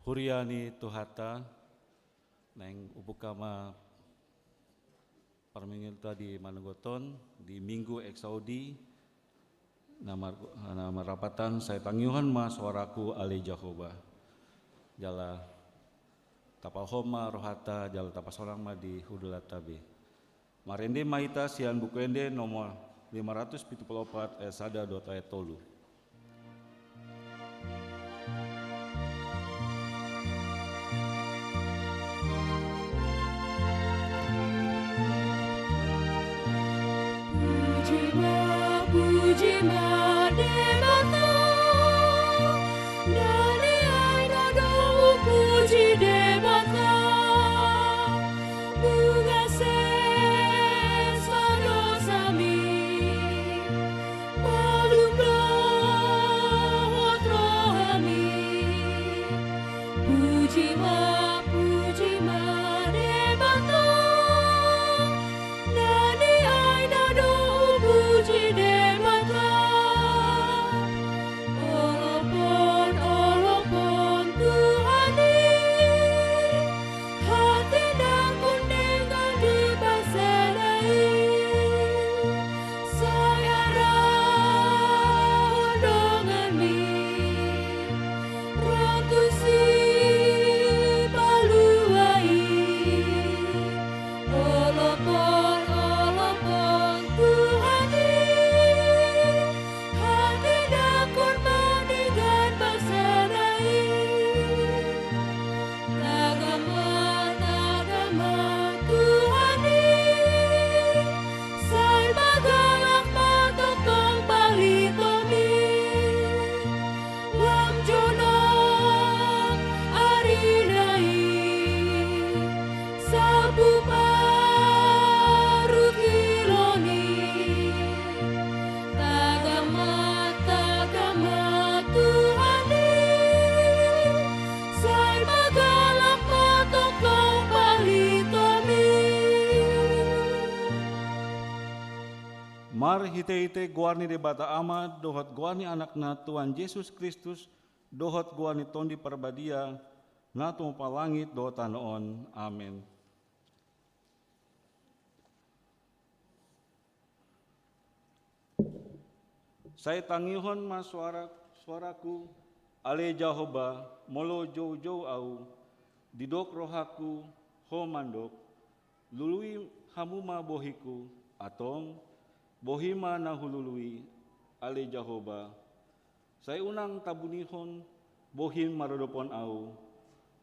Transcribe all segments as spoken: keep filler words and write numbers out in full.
Huria ni Tuhanta, naeng hubuka ma parmingguonta di manogot on, di Minggu Exaudi, na mar-, na marlapatan, sai tangihon ma soaraku ale Jahowa. Jala tapahohom ma rohanta, jala tapasonang ma di hundulanta be. Marende ma hita sian Buku Ende nomor lima ratus pitu pulu opat ayat sada dohot ayat tolu. Puji ma, puji ma Debata, na nian do hupuji Debata. Nunga sesa dosami, malum dohot rohami. Puji ma, puji ma Debata, na nian do hupuji Debata. Olopon, olopon Tuhan i, hatindangkon dengan di basa na i, sai arahon donganmi, Ratu Sipalua i. Olopon, olopon Tuhan i, hatindangkon ma dengan basa na i. Tagam ma, tagam ma Tuhan i, sai magalak ma tongtong palitomi. Lam jonok ari na i, salpu parungkilon i. Tagam ma, tagam ma Tuhan i, sai magalak ma tongtong palitomi. Marhitehite goar ni Debata Ama dohot goar ni Anakna Tuhan Jesus Kristus, dohot goar ni Tondi Parbadia, na tumompa langit dohot tano on. Amen. Sai tangihon ma soara, soaraku, ale Jahowa, molo joujou ahu, didok rohangku, ho mandok, lului hamu ma bohingku, antong, bohim ma na hulului, ale Jahowa. Sai unang tabunihon bohim maradophon ahu.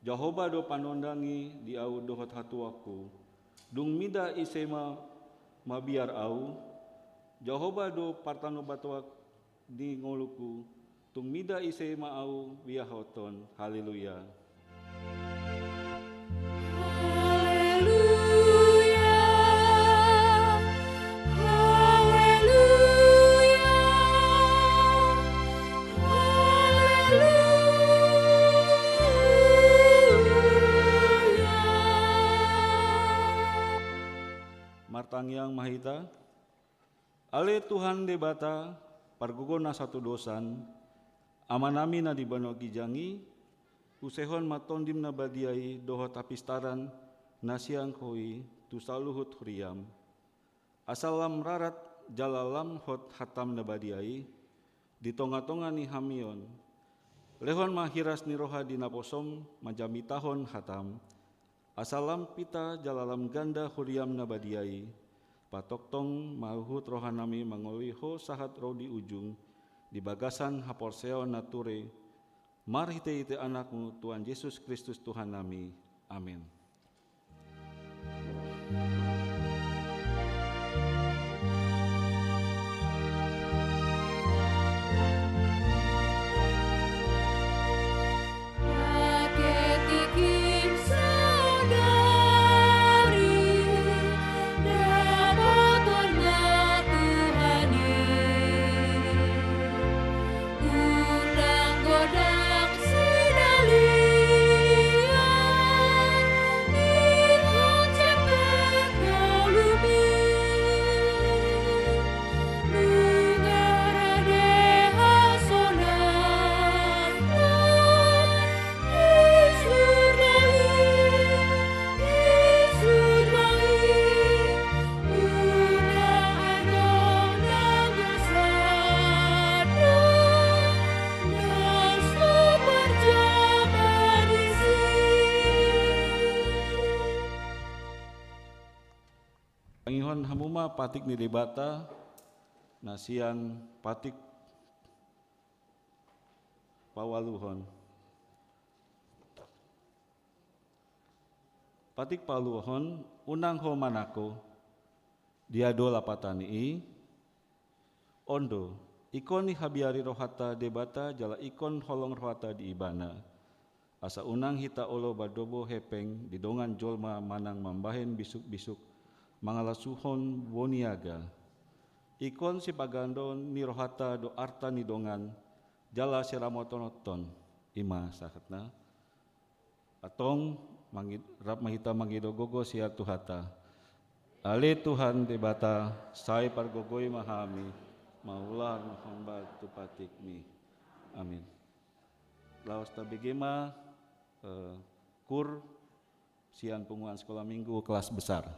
Jahowa do panondangi di ahu dohot hatuaonku. Dung mida ise ma mabiar ahu, Jahowa do partanobatoan ni ngolungku. Tung mida ise ma ahu biahothon. Haleluya. Haleluya. Haleluya. Haleluya. Martangiang ma hita. Ale Tuhan Debata, pargogo na satudosan, Amanami na di banua ginjang i, usehon ma Tondim na badia i dohot hapistaran na sian Ho i tu saluhut huriam. Asa lam rarat jala lam hot hantam na badia i di tongatonga ni hami on. Lehon ma hiras ni roha di naposom manjamitahon hatam. Asa lam pinta jala lam ganda huriam na badia i, patongtong ma huhut rohanami mangoloi Ho sahat ro di ujung, di bagasan haporseaon na ture, marhitehite Anakmu Tuhan Jesus Kristus Tuhannami. Amen. Patik ni Debata na sian Patik paualuhon. Patik paualuhon, unang ho manangko, dia do lapatan ni i? On do, ingkon dihabiari rohanta Debata jala ingkon holong rohanta di Ibana. Asa unang hita olo mandobo hepeng di dongan jolma manang mambahen bisukbisuk mangalasuhon boniaga. Ingkon sipagandon ni rohanta do arta ni dongan, jala siramotonhon, i ma sahatna. Antong mangi-, rap ma hita mangido gogo sian Tuhanta. Ale Tuhan Debata, sai pargogoi ma hami, mangulahon hombar tu patikmi. Amin. Laos tabege ma, eh, kur sian punguan Sekolah Minggu kelas besar.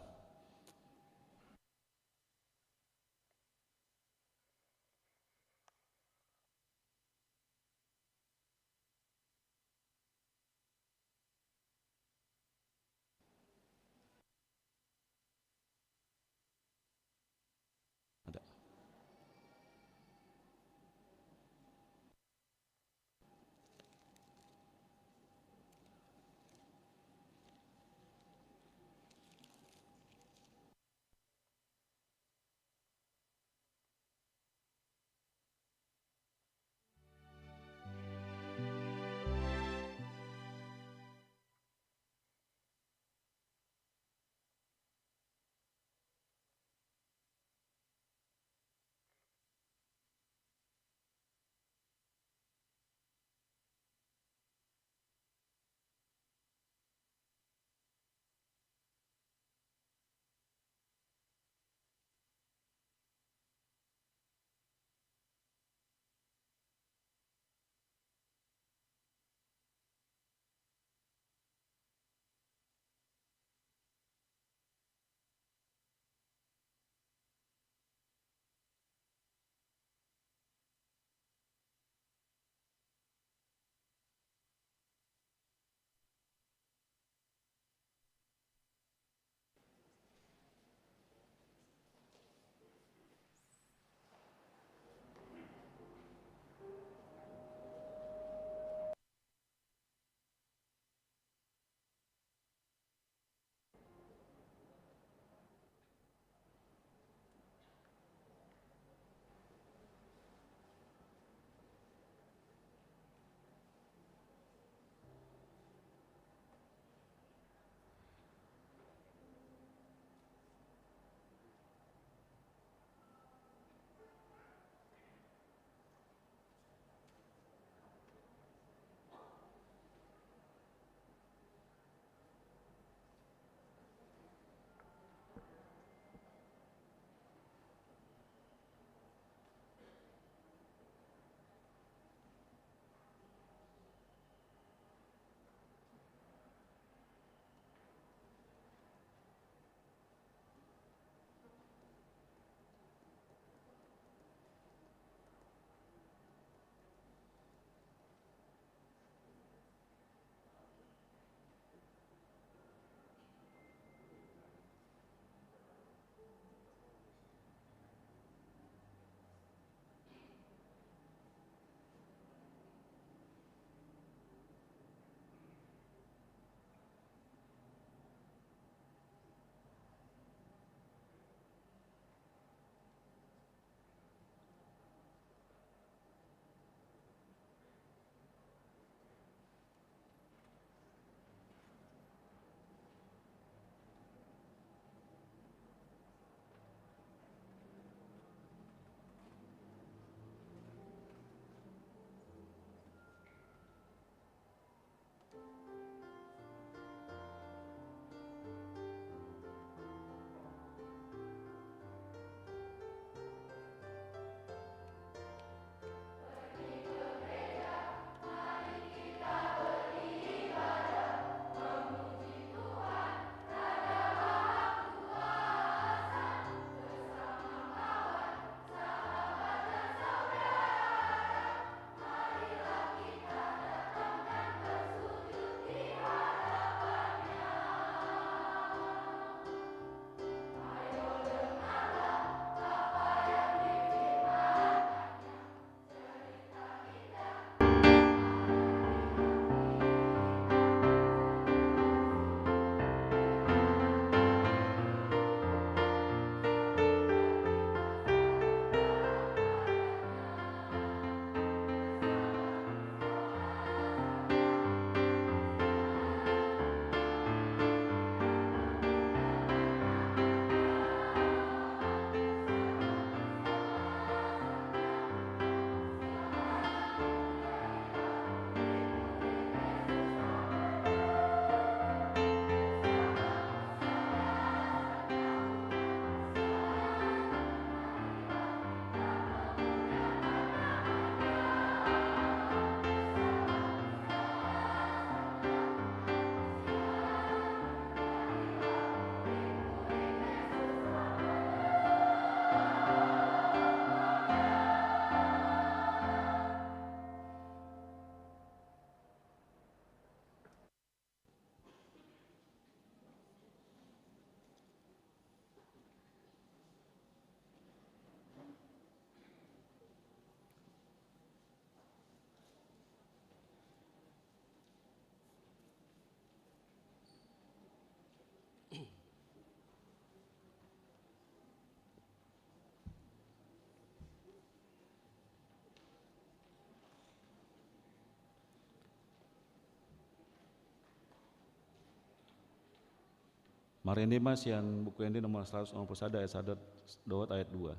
Marende ma sian Buku Ende nomor seratus onom puluh sada ayat sada dohot ayat dua.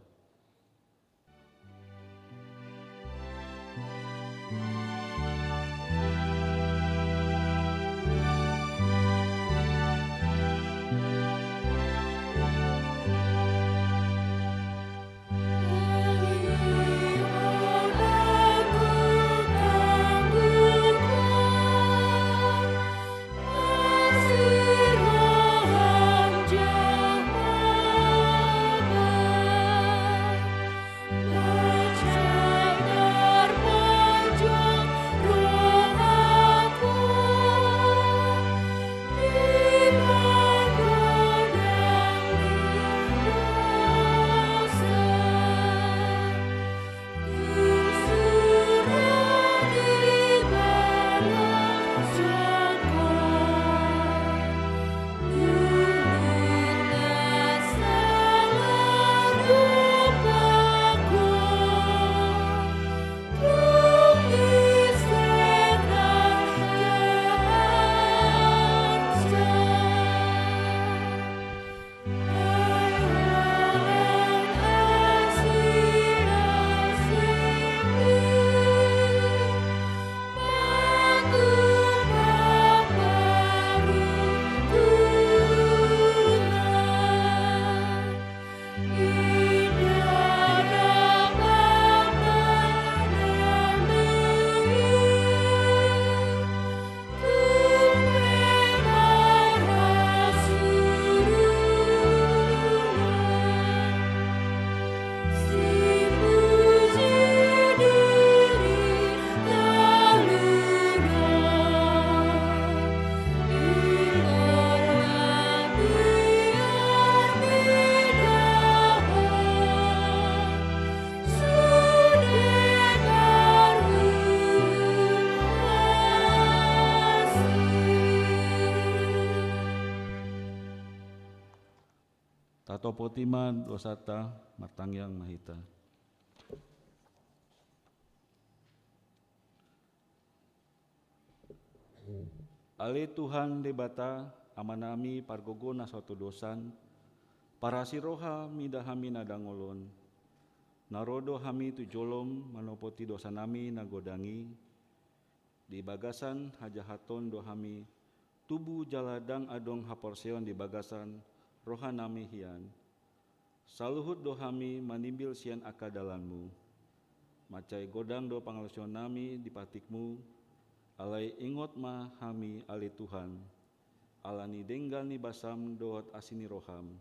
Tatopoti ma dosanta, martangiang ma hita. Ale Tuhan Debata, Amanami pargogo na so tudosan, parasi roha mida hami na dangol on. Na ro do hami tu jolom manopoti dosanami na godang i, di bagasan hajahaton do hami tubu jala ndang adong haporseaon di bagasan rohanami hian. Saluhut do hami manimbil sian angka dalanmu. Mansai godang do pangalaosionami di patikmu, alai ingot ma hami ale Tuhan, ala ni denggan ni basam dohot asi ni roham.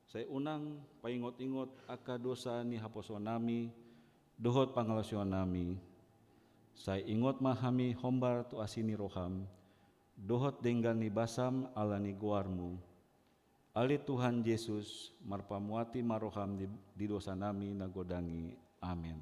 Sai unang paingot-ingot angka dosa ni haporseaonnami dohot pangalaosionami. Sai ingot ma hami hombar tu asi ni roham, dohot denggan ni basam ala ni goarmu. Ale Tuhan Jesus, marpamuati ma roham di, di dosanami na godang i. Amen.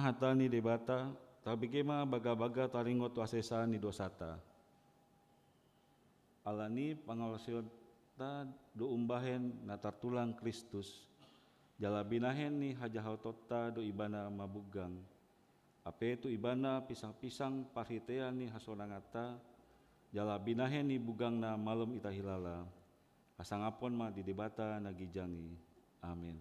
Hata ni Debata, tabege ma bagabaga taringot tu hasesaan ni dosanta. Ala ni pangalaosionta do umbahen na tartulang Kristus, jala binahen ni hajahatonta do Ibana mabunggang. Hape tu Ibana pisangpisang parhitean ni hasonanganta, jala binahen ni bugangna malum ita hilala. Hasangaphon ma di Debata na ginjang i. Amen.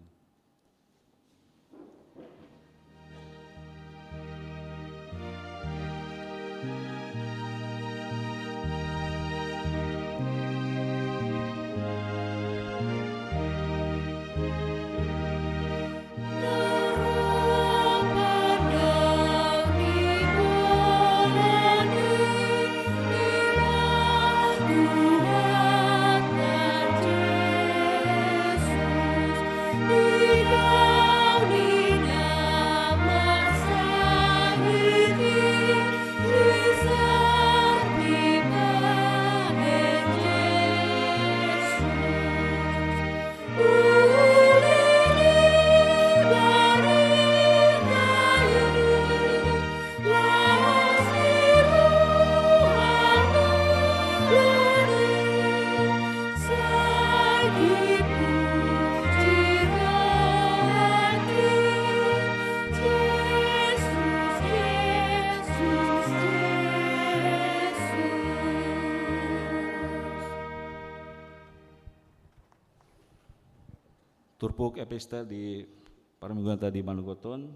Turpuk epistel di parmingguanta di manogot on,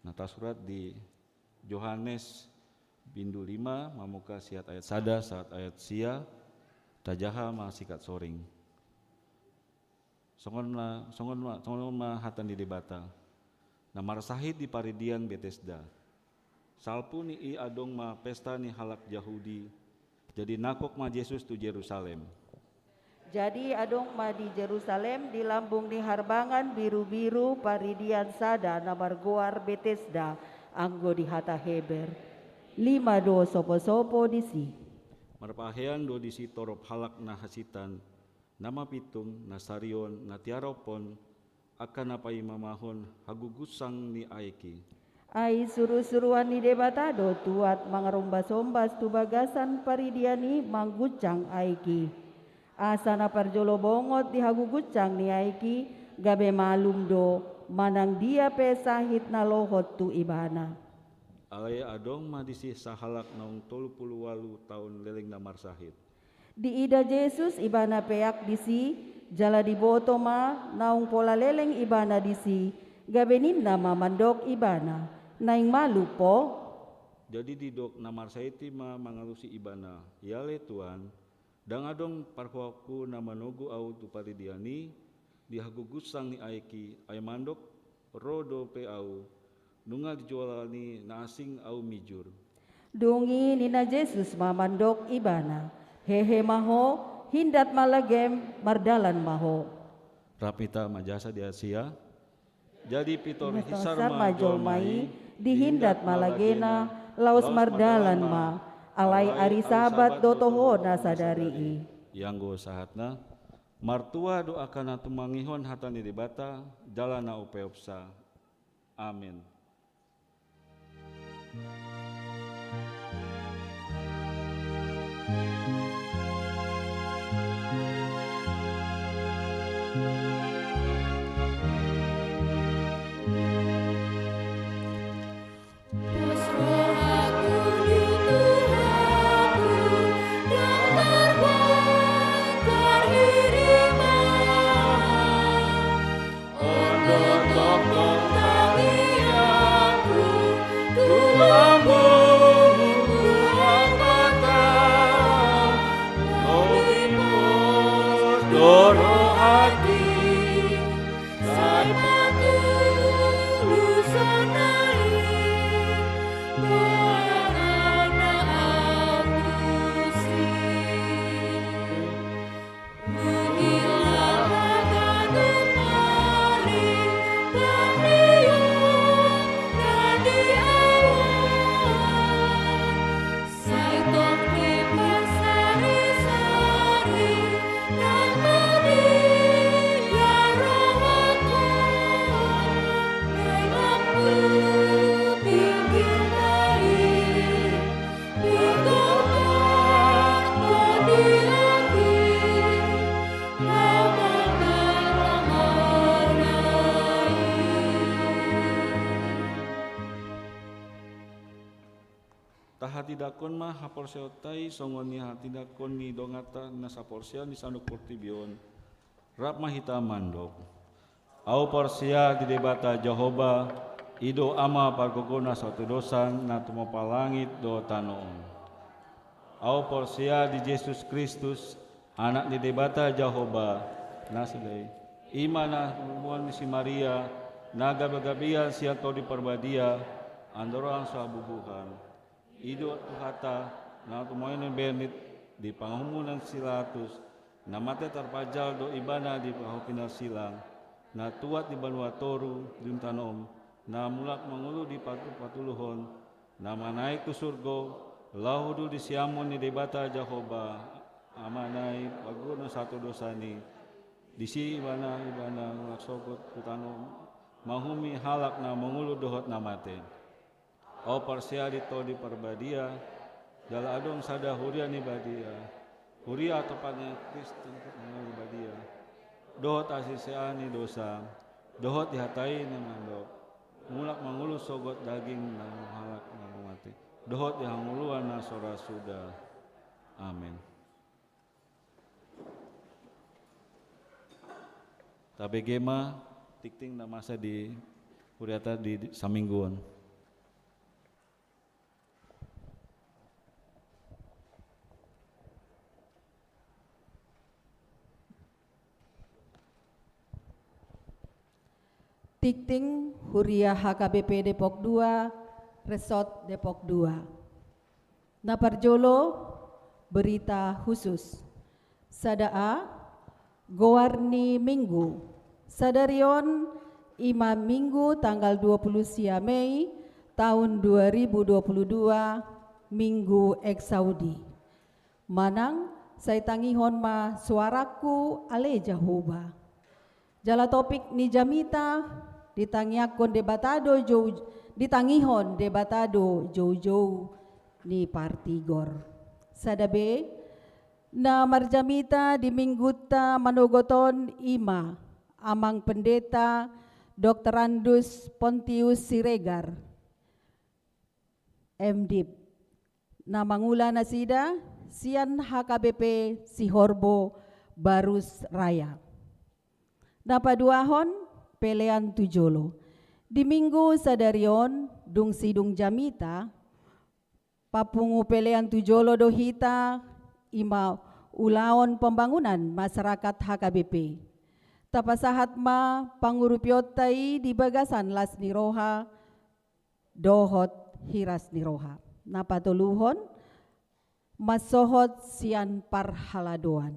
na tarsurat di Johannes bindu lima, mamungka sian ayat sada sahat ayat sia, tajaha ma singkat soring. Songon na, songon ma, songon ma hata ni Debata, na marsahit di paridian Betesda. Salpu ni i adong ma pesta ni halak Jahudi, jadi nangkok ma Jesus tu Jerusalem. Jadi adong ma di Jerusalem, di lambung ni harbangan birubiru, paridian sada na margoar Betesda, anggo di hata Heber. Lima do soposopo disi. Marpahean do disi torop halak na hasitan, na mapintung, na sarion, na tiarophon, angka na paimamahon hagugunsang ni aek i. Ai surusuruan ni Debata do tuat mangarombasomba tu bagasan paridian i manggunsang aek i. Asa na parjolo bongot di hagugunsang ni aek i, gabe malum do manang dia pe sahit na lohot tu ibana. Alai adong ma disi sahalak naung tolu pulu ualu taon lelengna marsahit. Diida Jesus ibana peak disi, jala diboto ma naung pola leleng ibana disi, gabe ninna ma mandok ibana, naeng malum ho? Jadi didok na marsahit i ma mangalusi ibana, ia ale Tuan, ndang adong parhoakhu na manogu ahu tu paridian i, di hagugunsang ni aek i, ai mandok, ro dope ahu, nunga dijalo ni na asing ahu mijur. Dung i ninna Jesus ma mandok ibana, hehe ma ho, hindat ma lagem, mardalan ma ho. Rap hita manjasa di ayat sia. Jadi pintor hinsar ma jolma i, dihindat ma lagena, laos mardalan ma, alai ari Sabat do tohona sadari i. Ianggo sahatna, martua do angka na tumangihon hata ni Debata, jala na umpeopsa. Amen. Tindakkon ma haporseaonta i songon i hatindakkon ni donganta na saporseaon di saluhut portibi on. Rap ma hita mandok. Ahu porsea di Debata Jahowa, i do Ama pargogoi na satu dosa na tumompa langit dohot tano on. Ahu porsea di Jesus Kristus, Anak ni Debata Jahowa, na sila i. I ma na hinaholongan ni si Maria, na gabe-gabean sian Tondi Parbadia, andorang so habubuhan. I do Tuhanta, na tumoe ni bernit di pangahuhumon ni si Pilatus, na mate tarpanjal do ibana di pangahuhumon ni silang, na tuat di banua toru, dung tano on, na mulak mangolu di patu-, patuluhon, na manaek tu surgo, laho duduk di siamun ni Debata Jahowa, Amana i, pargogoi na satu dosa i, disi ibana, ibana mulak sogot tu tano on, manguhumi halak na mangolu dohot na mate. Ahu porsea di Tondi Parbadia, jala adong sada huria ni badia, huria atopan ni Kristen na badia, dohot hasisean ni dosa, dohot di hata i na mandok, mulak mangolu sogot daging na halak na mate, dohot di hangoluan na so ra suda. Amen. Tabege ma tingting na masa di huriata di, di saminggu on. Tingting huria H K B P Depok dua, Resort Depok dua. Na parjolo, berita khusus. Sada A, goar ni Minggu. Sadari on, i ma Minggu tanggal dua puluh sia Mei tahun dua ribu dua puluh dua, Minggu Exaudi. Manang, sai tangihon ma suarangku ale Jahowa. Jala topik ni jamita, ditangiangkon Debata do jou, ditangihon Debata do joujou ni partigor. Sada B, na marjamita di minggunta manogot on i ma, Amang Pendeta Doktorandus Pontius Siregar, M Div. Na mangula nasida sian H K B P Sihorbo Barus Raya. Na paduahon, pelean tu jolo. Di Minggu sadari on, dung sidung jamita, papungu pelean tu jolo do hita, i ma ulaon pembangunan masyarakat H K B P. Tapasahat ma pangurupionta i di bagasan las ni roha, dohot hiras ni roha. Na patoluhon, mansohot sian parhaladoan.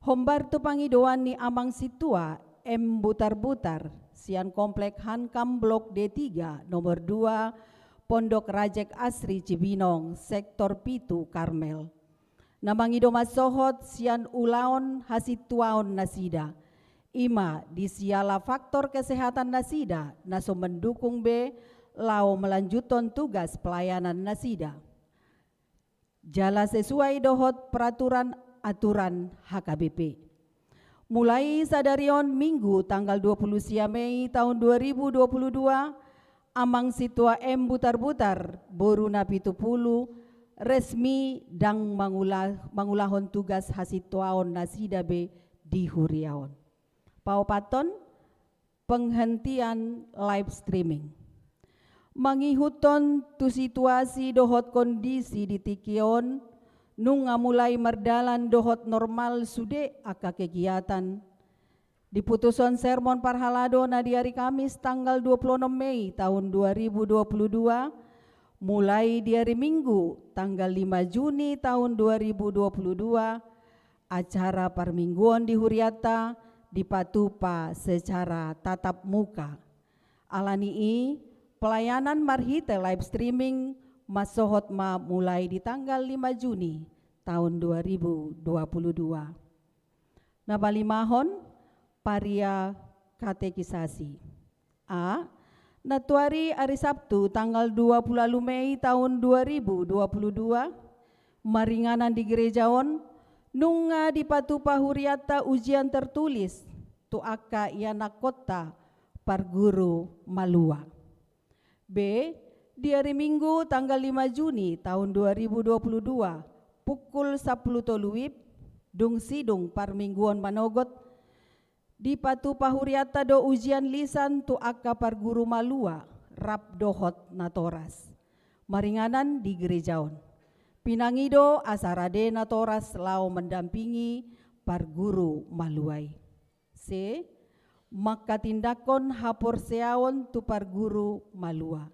Hombar tu pangidoan ni Amang Sintua M Butarbutar, sian Komplek Hankam Blok D tiga, nomor dua, Pondok Rajek Asri Cibinong, Sektor pitu, Karmel. Na mangido mansohot sian ulaon hasintuaon nasida. I ma di siala faktor kesehatan nasida, na so mendukung be laho melanjuthon tugas pelayanan nasida. Jala sesuai dohot peraturan aturan H K B P. Mulai sadari on Minggu tanggal dua puluh sia Mei tahun dua ribu dua puluh dua, Amang Sintua M Butarbutar, boru Napitupulu, resmi ndang mangula-, mangulahon tugas hasintuaon nasida be di huria on. Paopathon, penghentian live streaming. Mangihuthon tu situasi dohot kondisi di tingki on, nunga mulai mardalan dohot normal sude angka kegiatan. Di putuson sermon parhalado na di ari Kamis tanggal dua puluh enam Mei tahun dua ribu dua puluh dua, mulai di ari Minggu tanggal lima Juni tahun dua ribu dua puluh dua, acara parmingguon di hurianta dipatupa secara tatap muka. Ala ni i, pelayanan marhite live streaming mansohot ma mulai di tanggal lima Juni tahun dua ribu dua puluh dua. Na palimahon, paria katekisasi. A, nantuari ari Sabtu tanggal dua puluh ualu Mei tahun dua ribu dua puluh dua, maringanan di gereja on, nunga dipatupa hurianta ujian tertulis tu angka ianakkonta parguru malua. B, Di ari Minggu tanggal lima Juni tahun dua ribu dua puluh dua, pukul sampulu tolu wib, dung sidung parmingguon manogot, dipatupa hurianta do ujian lisan tu angka parguru malua rap dohot natoras maringanan di gereja on. Pinangido asa rade natoras laho mandampingi parguru malua i. Se, manghatindanghon haporseaon tu parguru malua.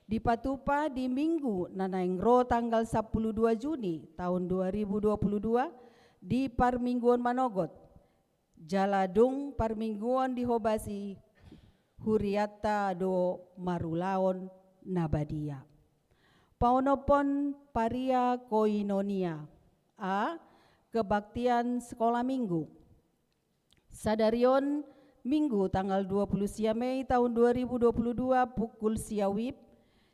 Dipatupa di Minggu na naeng ro tanggal sampulu dua Juni tahun dua ribu dua puluh dua di parmingguon manogot. Jala dung parmingguon dihobasi, hurianta do marulaon na badia. Paonomhon paria koinonia. A, kebaktian sekolah minggu. Sadari on Minggu tanggal dua puluh sia Mei tahun dua ribu dua puluh dua pukul sia wib,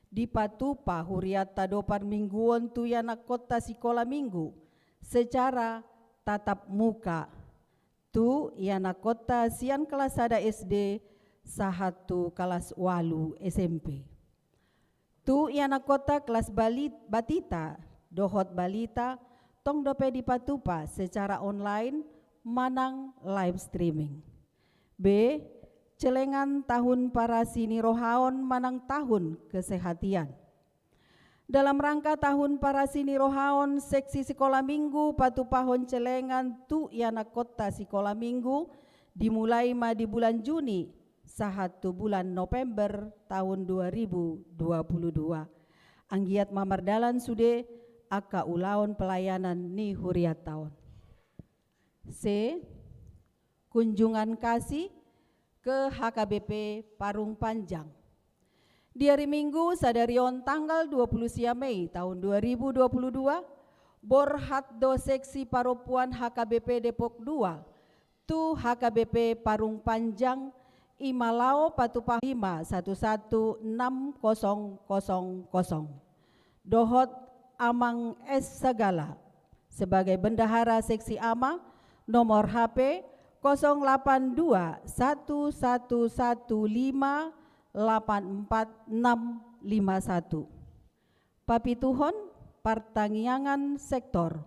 dipatupa hurianta do parmingguon tu ianakhonta sikola minggu secara tatap muka. Tu ianakhonta sian kelas sada S D sahat tu kelas ualu S M P. Tu ianakhonta kelas bali-, batita dohot balita, tong dope dipatupa secara online manang live streaming. B, celengan tahun parasi ni roha on manang tahun kesehatan. Dalam rangka tahun parasi ni roha on, seksi sikola minggu patupahon celengan tu ianakhonta sikola minggu, dimulai ma di bulan Juni sahat tu bulan November tahun dua ribu dua puluh dua. Anggiat ma mardalan sude angka ulaon pelayanan ni hurianta on. Se, kunjungan kasih ke H K B P Parung Panjang. Di ari Minggu sadari on tanggal dua puluh sia Mei tahun dua ribu dua puluh dua, borhat do seksi parompuan H K B P Depok dua tu H K B P Parung Panjang, i ma laho patupa lima satu satu enam kosong kosong kosong. Dohot Amang S Sagala sebagai bendahara seksi ama, nomor H P kosong delapan dua satu satu satu lima delapan empat enam lima satu. Papituhon partangiangan sektor.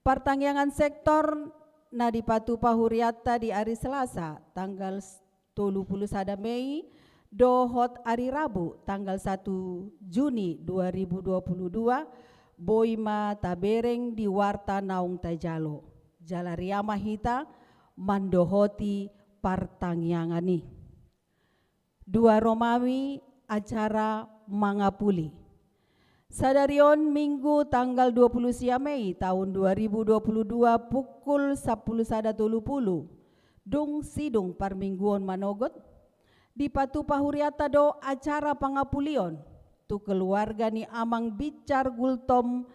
Partangiangan sektor na dipatupa hurianta di ari Selasa tanggal s-, tolu pulu sada Mei dohot ari Rabu tanggal satu Juni dua ribu dua pulu dua, boi ma tabereng di warta naung tajalo. Jala riama hita mandohoti partangiangan i. Dua Romawi, acara mangapuli. Sadari on Minggu tanggal dua pulu sia Mei tahun dua ribu dua pulu dua pukul sampulu sada tolu pulu, dung sidung parmingguon manogot, dipatupa hurianta do acara pangapulion tu keluarga ni Amang Bicar Gultom,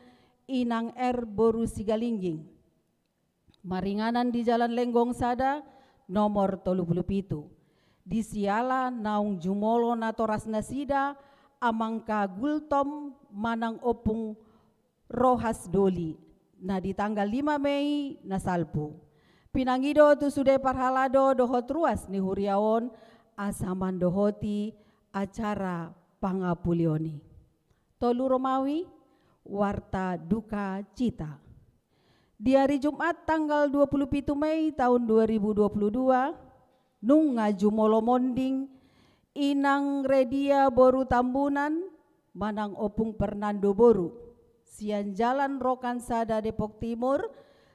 Inang R boru Sigalingging. Maringanan di Jalan Lenggong sada, nomor tolu pulu pitu. Di siala naung jumolo natoras nasida, Amang K Gultom manang Ompung Rohas Doli, na di tanggal lima Mei na salpu. Pinangido tu sude parhalado dohot ruas ni huria on, asa mandohoti acara pangapulion i. Tolu Romawi, warta duka cita. Di ari Jumat tanggal dua pulu pitu Mei tahun dua ribu dua pulu dua, nunga jumolo monding Inang Redia boru Tambunan manang Ompung Fernando boru, sian Jalan Rokan sada Depok Timur,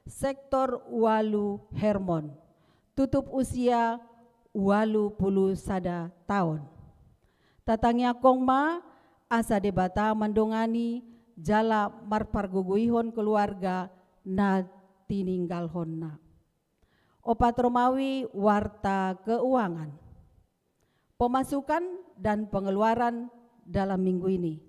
sektor ualu Hermon. Tutup usia ualu pulu sada taon. Tatangiangkon ma asa Debata mandongani jala marpargogoihon keluarga na tininggalhonna. Opat Romawi, warta keuangan. Pemasukan dan pengeluaran dalam minggu ini.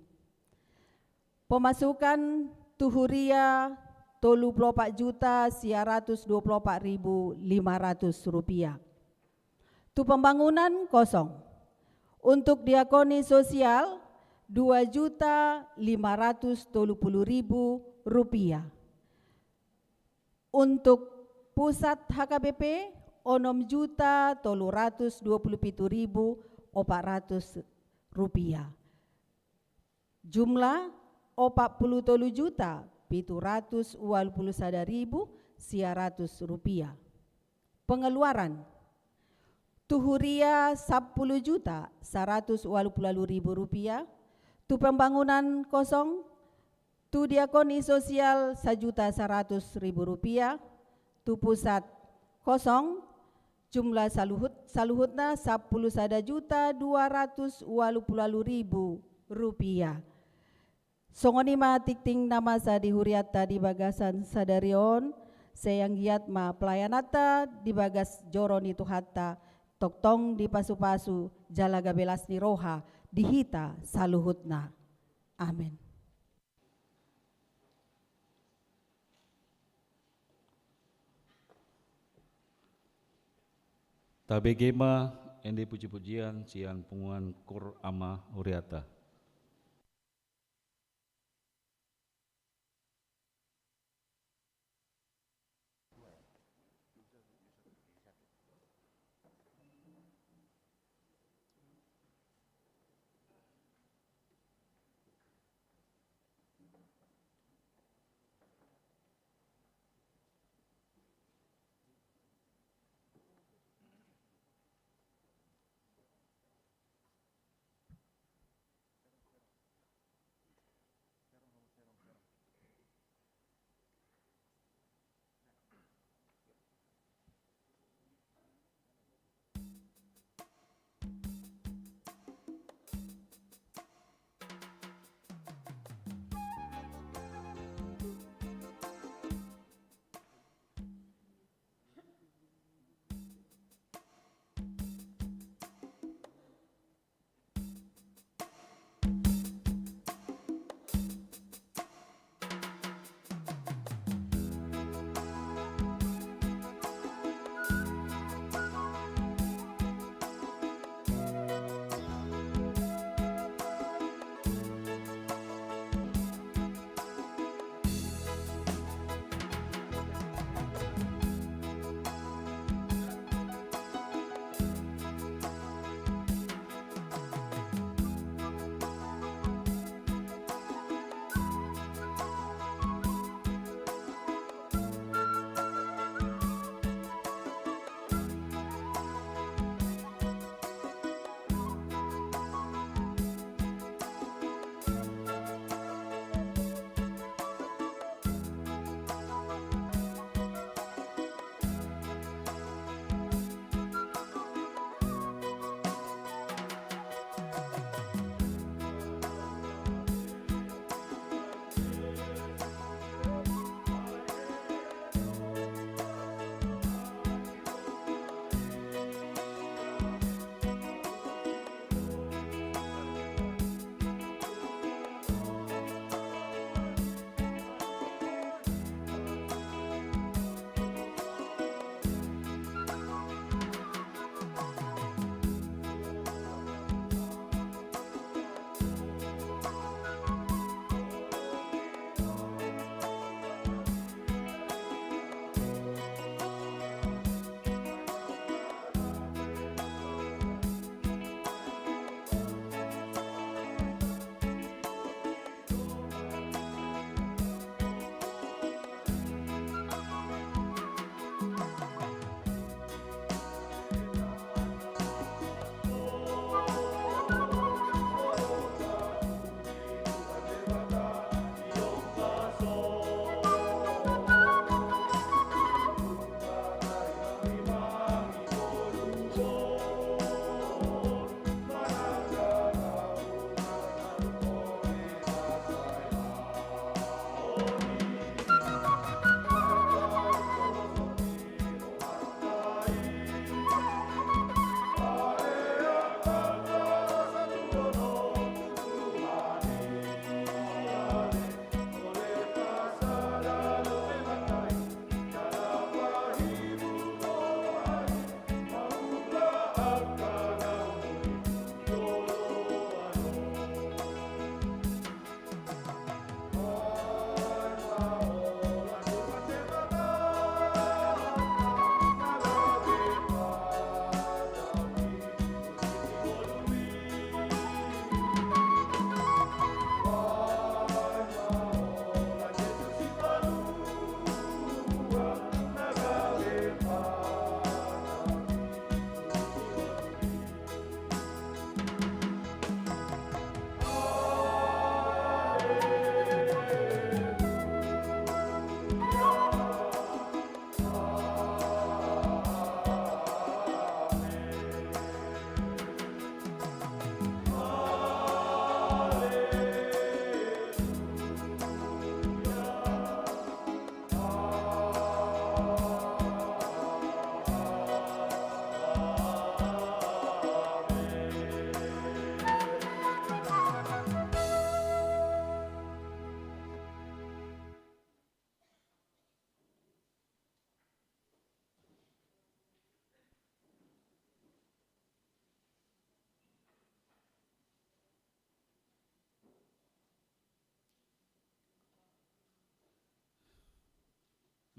Pemasukan tu huria tolu pulu opat juta sia ratus dua pulu opat ribu lima ratus rupiah. Tu pembangunan kosong. Untuk diakoni sosial dua juta lima ratus tolu pulu ribu rupiah. Untuk pusat H K B P, onom juta tolu ratus dua pulu pitu ribu opat ratus rupiah. Jumlah opat pulu tolu juta pitu ratus ualu pulu sada ribu sia ratus rupiah. Pengeluaran, tu huria sampulu juta saratus ualu pulu ualu ribu rupiah, tu pembangunan kosong, tu diakoni sosial sajuta saratus ribu rupiah, tu pusat kosong, jumlah saluhut, saluhutna sampulu sada juta dua ratus ualu pulu ualu ribu rupiah. Songon i ma tingting na masa di hurianta di bagasan sadari on, sai anggiat ma pelayananta di bagas joro ni Tuhanta, tongtong dipasupasu jala gabe las ni roha di hita saluhutna. Amen. Tabege ma ende puji-pujian sian punguan Koor Ama Huriata.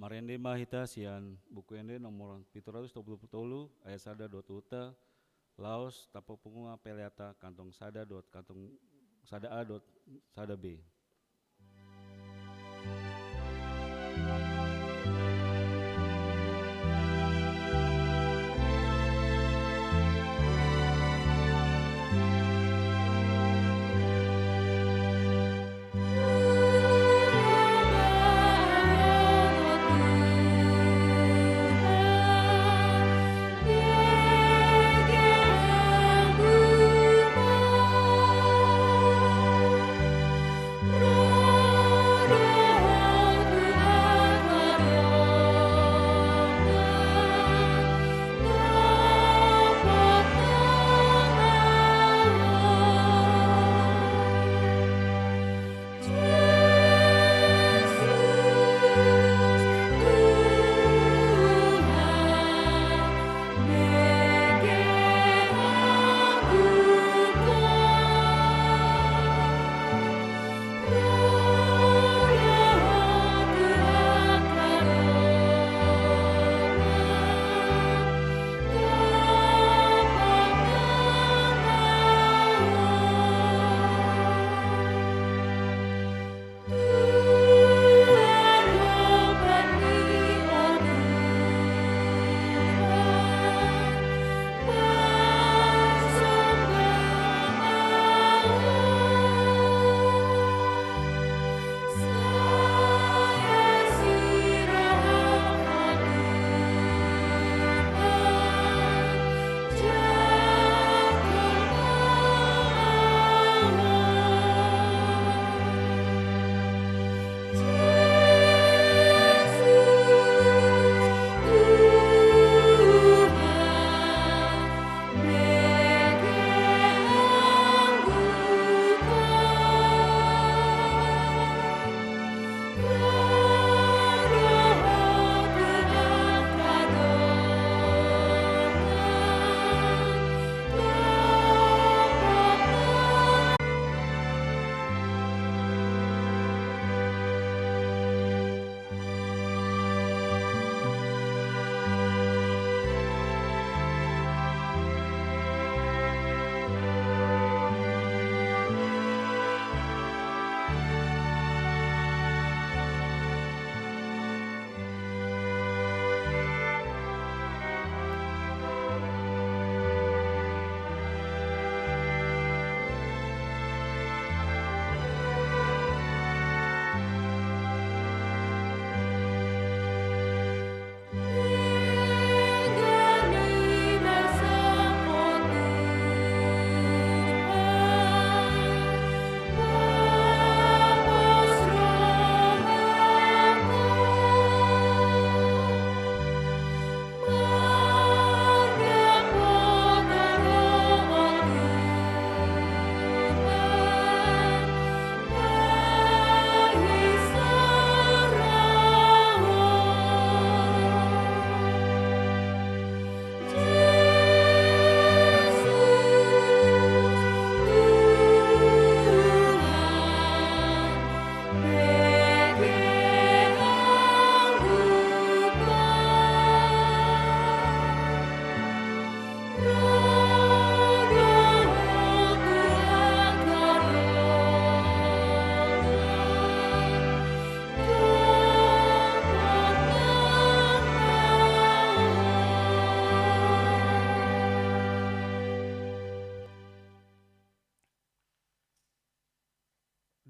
Marende ma hita sian Buku Ende nomor pitu ratus dua pulu tolu, ayat sada dohot uta, laos tapapungu ma peleanta kantong sada dohot kantong sada A dohot sada B.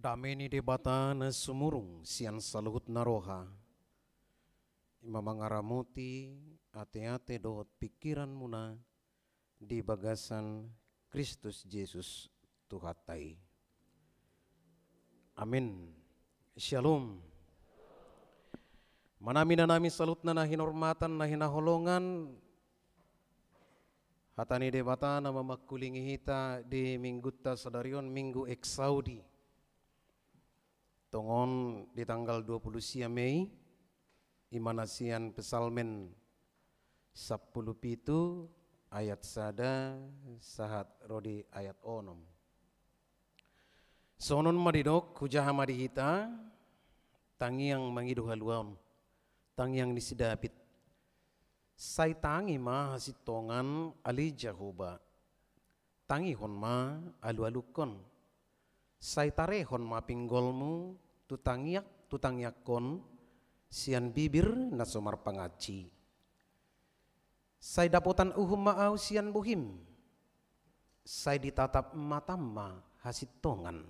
Dame ni Debata na sumurung sian saluhut na roha, i ma mangaramoti ateate dohot pingkiranmuna di bagasan Kristus Jesus Tuhanta i. Amin. Syalom. Manami nanami saluhutna na hinormatan, na hinaholongan, hata ni Debata na mamangkulingi hita di minggunta sadari on, Minggu Exaudi. Tongon di tanggal dua pulu sia Mei, i ma na sian Psalmen sampulu pitu ayat sada sahat ro di ayat onom. Songon on ma didok, hujaha ma di hita, tangiang mangido haluaon. Tangiang ni si David. Sai tangi ma hasintongan, ale Jahowa. Tangihon ma alualungkon. Sai tarehon ma pinggolmu tu tangiang, tu tangiangkon, sian bibir na so marpangansi. Sai dapotan uhum ma ahu sian bohim, sai ditatap matam ma hasintongan.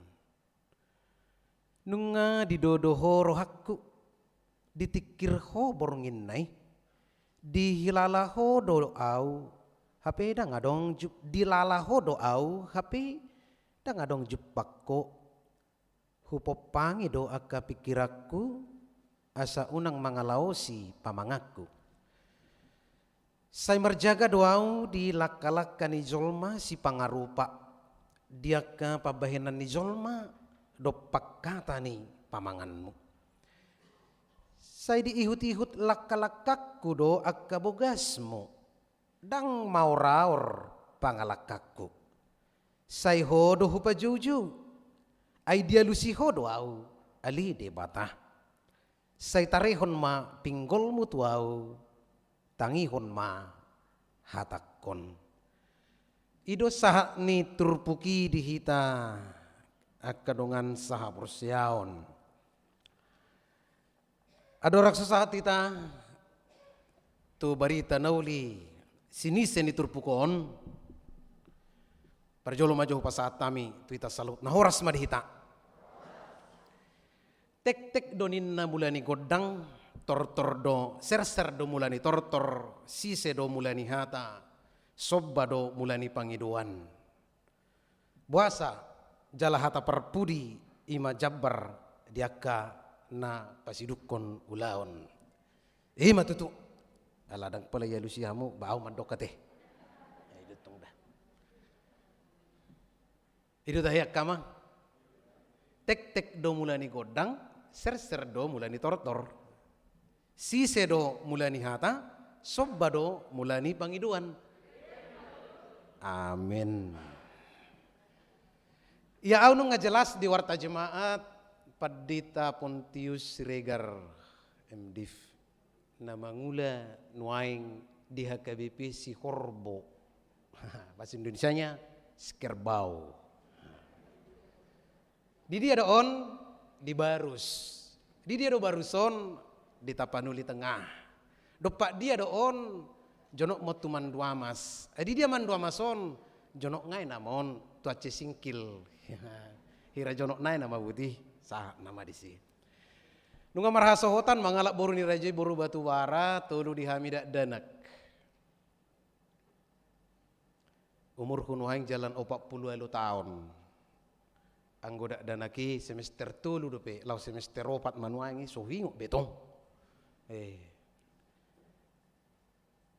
Nunga didodo ho rohangku, ditingkir ho borngin na i, dihilala ho do ahu, hape ndang adong ju-, dilala ho do ahu, hape ndang adong jumpangku. Hupompangi do angka pingkiranku, asa unang mangalaosi pamanganku. Sai marjaga do ahu di langkalangka ni jolma sipangarupa, di angka pambahenan ni jolma dompak hata ni pamanganmu. Sai diihutihut langkalangkangku do angka bogasmu, ndang maoraor pangalangkangku. Sai ho do hupajoujou, ai dialusi ho do ahu, ale Debata. Sai tarehon ma pinggolmu tu ahu, tangihon ma hatangkon. I do sahat ni turpuk i di hita angka dongan sahaporseaon. Andorang so sahat hita tu barita na uli sinise ni turpuk on, parjolo ma jo hupasahat hami tu hita saluhutna, horas ma di hita. Tektek do ninna mula ni gondang, tortor do, serser do mula ni tortor, sise do mula ni hata, somba do mula ni pangidoan. Boasa jala hata parpudi i ma jambar di angka na pasidungkon ulaon. I ma tutu. Ala ndang pola ialusi hamu, ba ahu mandok ate. Ya, i do tong da. I do tahe angka amang. Tektek do mula ni gondang, serser do mula ni tortor. Sise do mula ni hata, somba do mula ni pangidoan. Amin. Ia ahu nunga jelas di Warta Jemaat, Pandita Pontius Siregar, M Div, na mangula nuaeng di H K B P Sihorbo. Bahasa Indonesianya, Sikerbau. Di dia do on? Di Barus. Di dia do Barus on? Di Tapanuli Tengah. Dompak dia do on? Jonok ma on tu Manduamas. Eh, di dia Manduamas on? Jonok nai nama on tu Aceh Singkil. Hira jonok nai nama boti, sahat nama disi. Nunga marhasohotan mangalap boru ni raja i, boru Batubara, tolu di hami dakdanak. Umurhu nuaeng jalan opat pulu ualu taon. Anggo dakdanak i semester tolu dope, laho semester opat ma nuaeng i, so huingot be tong. Eh.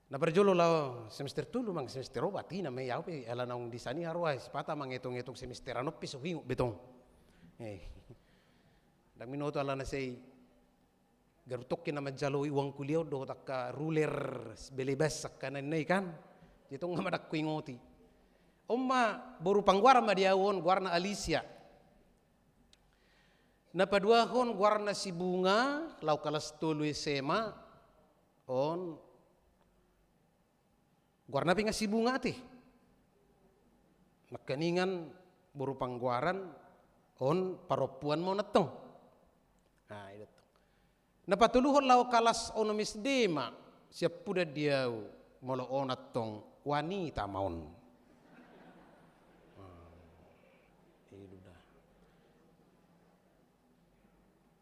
Na parjolo laho semester tolu manang semester opat, i nama i, ahu pe ala naung di sana i haroa, sipata mangetong-etong semester an on pe so huingot be tong. Eh. Ndang binoto alana sai garu tongkin na manjalo uang kuliah on dohot angka ruler, belebas angka na ninna i kan. Jadi tong nga ma ndang huingoti. On ma boru panggoaran ma di ahu on, goarna Alicia. Na paduahon goarna si Bunga, laho kalas tolu S M A on. Goarna pe nga si Bunga ate. Nangkiningan boru panggoaran on, parompuan ma on antong. Nah, i do tong. Na patoluhon laho kalas onom S D ma, siampudan di ahu, molo on antong wanita ma on. Nah, i do da.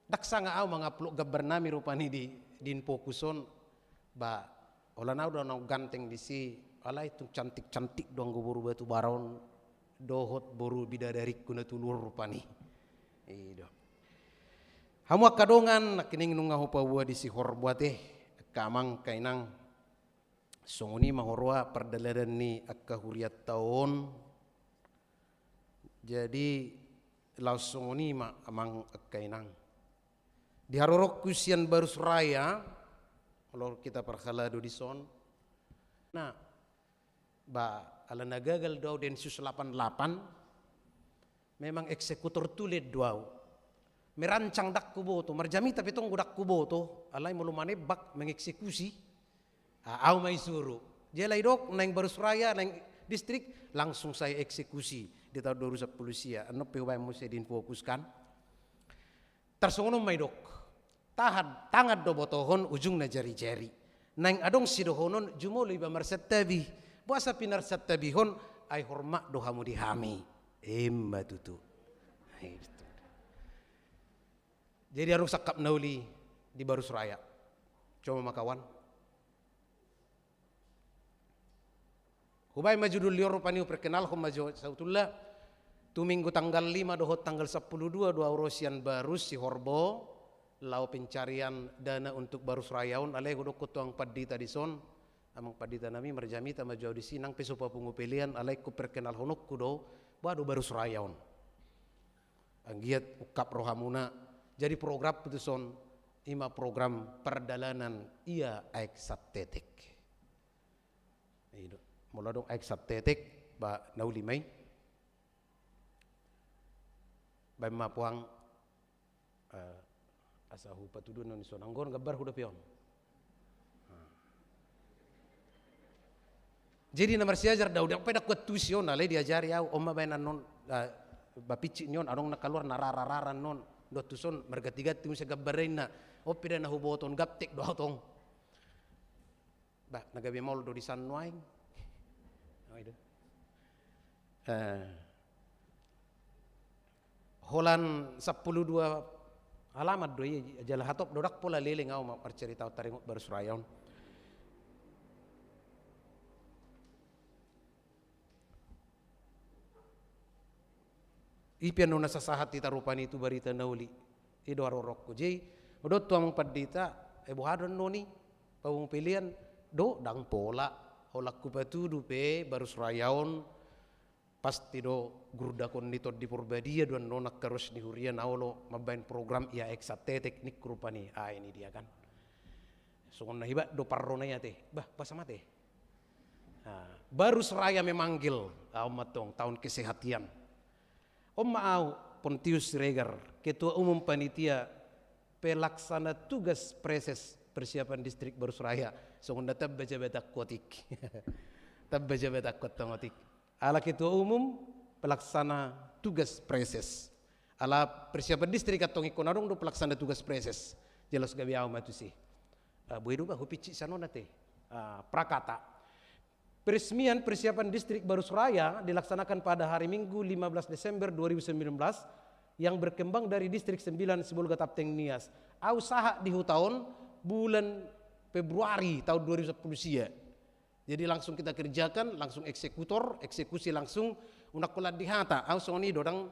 Ndang sanga ahu mangupload gambar nami rupani di, di Infokus on, ba, holan ahu do naung ganteng disi, alai tung cantik-cantik do anggo boru Batubara on, dohot boru bidadarikku na tolu on rupani. I do. Hamu angka dongan, nangkining nunga hupaboa di Sihorbo ate, angka amang, angka inang. Songon i ma huroha pardalanan ni angka hurianta on. Jadi, laos songon i ma amang, angka inang. Di haroroku sian Barus Raya, molo hita parhalado dison. Nah, ba, alana gagal do ahu Densus delapan delapan, memang eksekutor tulen do ahu. Merancang ndang huboto, marjamita pe tong do ndang huboto, alai molo manembak, mengeksekusi, ah, au ma isuru. Jala didok, naeng barus raya, naeng distrik, langsung sai eksekusi di taon dua ribu sampulu sia. Annon pe hubaen muse diinfokuskan. Tarsongon on ma didok. Tahan, tangan do botohon, ujungna jari-jari. Naeng adong sidohonon, jumolo iba marsantabi. Boasa pinarsantabihon, ai hormat do hamu di hami. Emma tutu. Jadi adong sangkap na uli di barus raya. Coba ma kawan. Hubaen ma judul ni on rupani, huperkenalhon ma jo sautulna. Tu minggu tanggal lima dohot tanggal sampulu dua do au ro sian Barus, Sihorbo, laho pencarian dana untuk barus raya on, alai hudokkon tu amang pandita dison, amang pandita nami, marjamita ma jo au disi, nang pe so papungu pelean, alai huperkenalhononku do, boha do barus raya on. Anggiat ungkap rohamuna. Jadi program putuson, ima program pardalanan ia aek santetek. I do. Molo adong aek santetek, ba na uli ma i. Baen ma puang, eh, asa hupatudu annon dison. Anggo on gambar hudope on. Jadi na marsiajar do au, ndang pe ndang huantusi on, alai diajari au, on ma baen annon, eh, ba pinsik ni on, adong na kaluar na rara-rara annon. Ndang huantusi on, marganti-ganti muse gambar inna. On pe da na huboto on, gaptek do au tong. Bah, na gabe maol do di san nuaeng. Oh, i do. Eh, holan sampulu dua halaman do i, jala hatop do, ndang pola leleng au ma-, marcarita on taringot barus raya on. I pe annon na sahat hita rupani tu barita na uli. I do haroroanku. Jadi, hudok tu amang pandita, eh, boha do annon i, papungu pelean, do, ndang pola, holan hupatudu pe, barus raya on, pasti do, gurdakon ni Tondi Porbadia do annon angka ruas ni huria na olo mambaen program ia aek santetek ningku rupani, ah, i dia kan. Songon na hibat do parro na i ate, bah, boasa ma ate. Ah, barus raya memanggil, ah, on ma tong, tahun kesehatan. On ma au, Pontius Siregar, Ketua Umum Panitia Pelaksana Tugas Praeses persiapan distrik barus raya, songon na tamba jabatanku otik. Tamba jabatanku antong otik. Ala Ketua Umum Pelaksana Tugas Praeses. Ala persiapan distrik antong ingkon adong do Pelaksana Tugas Praeses. Jelas gabe au ma tusi. Ah, boi do bah, hupinsik sian on ate. Ah, prakata. Peresmian persiapan distrik barus raya dilaksanakan pada hari Minggu lima belas Desember dua ribu sembilan belas yang berkembang dari Distrik Sembilan Sibolga Tapteng Nias. Au sahat di huta on bulan Februari tahun dua ribu sampulu sia. Jadi langsung kita kerjakan, langsung eksekutor, eksekusi langsung, unang holan di hata. Au songon i do, ndang,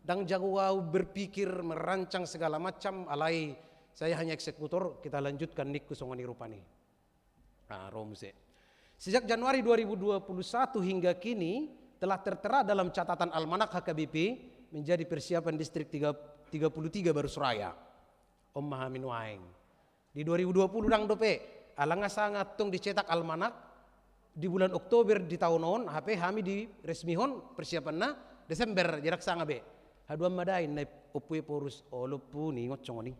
ndang jago au berpikir, merancang segala macam, alai saya hanya eksekutor, kita lanjutkan ningku songon i rupani. Ah, ro muse. Sejak Januari dua ribu dua puluh satu hingga kini telah tertera dalam catatan almanak H K B P menjadi persiapan distrik tiga, tiga puluh tiga barus raya. On ma hami nuaeng. Di dua ribu dua puluh ndang dope, ala nga sanga antong dicetak almanak, di bulan Oktober di taon on, hape hami diresmihon persiapanna Desember, jadi ndang sanga be. Haduan ma da i na i, ompu Ephorus, olo ompu, ningot songon i.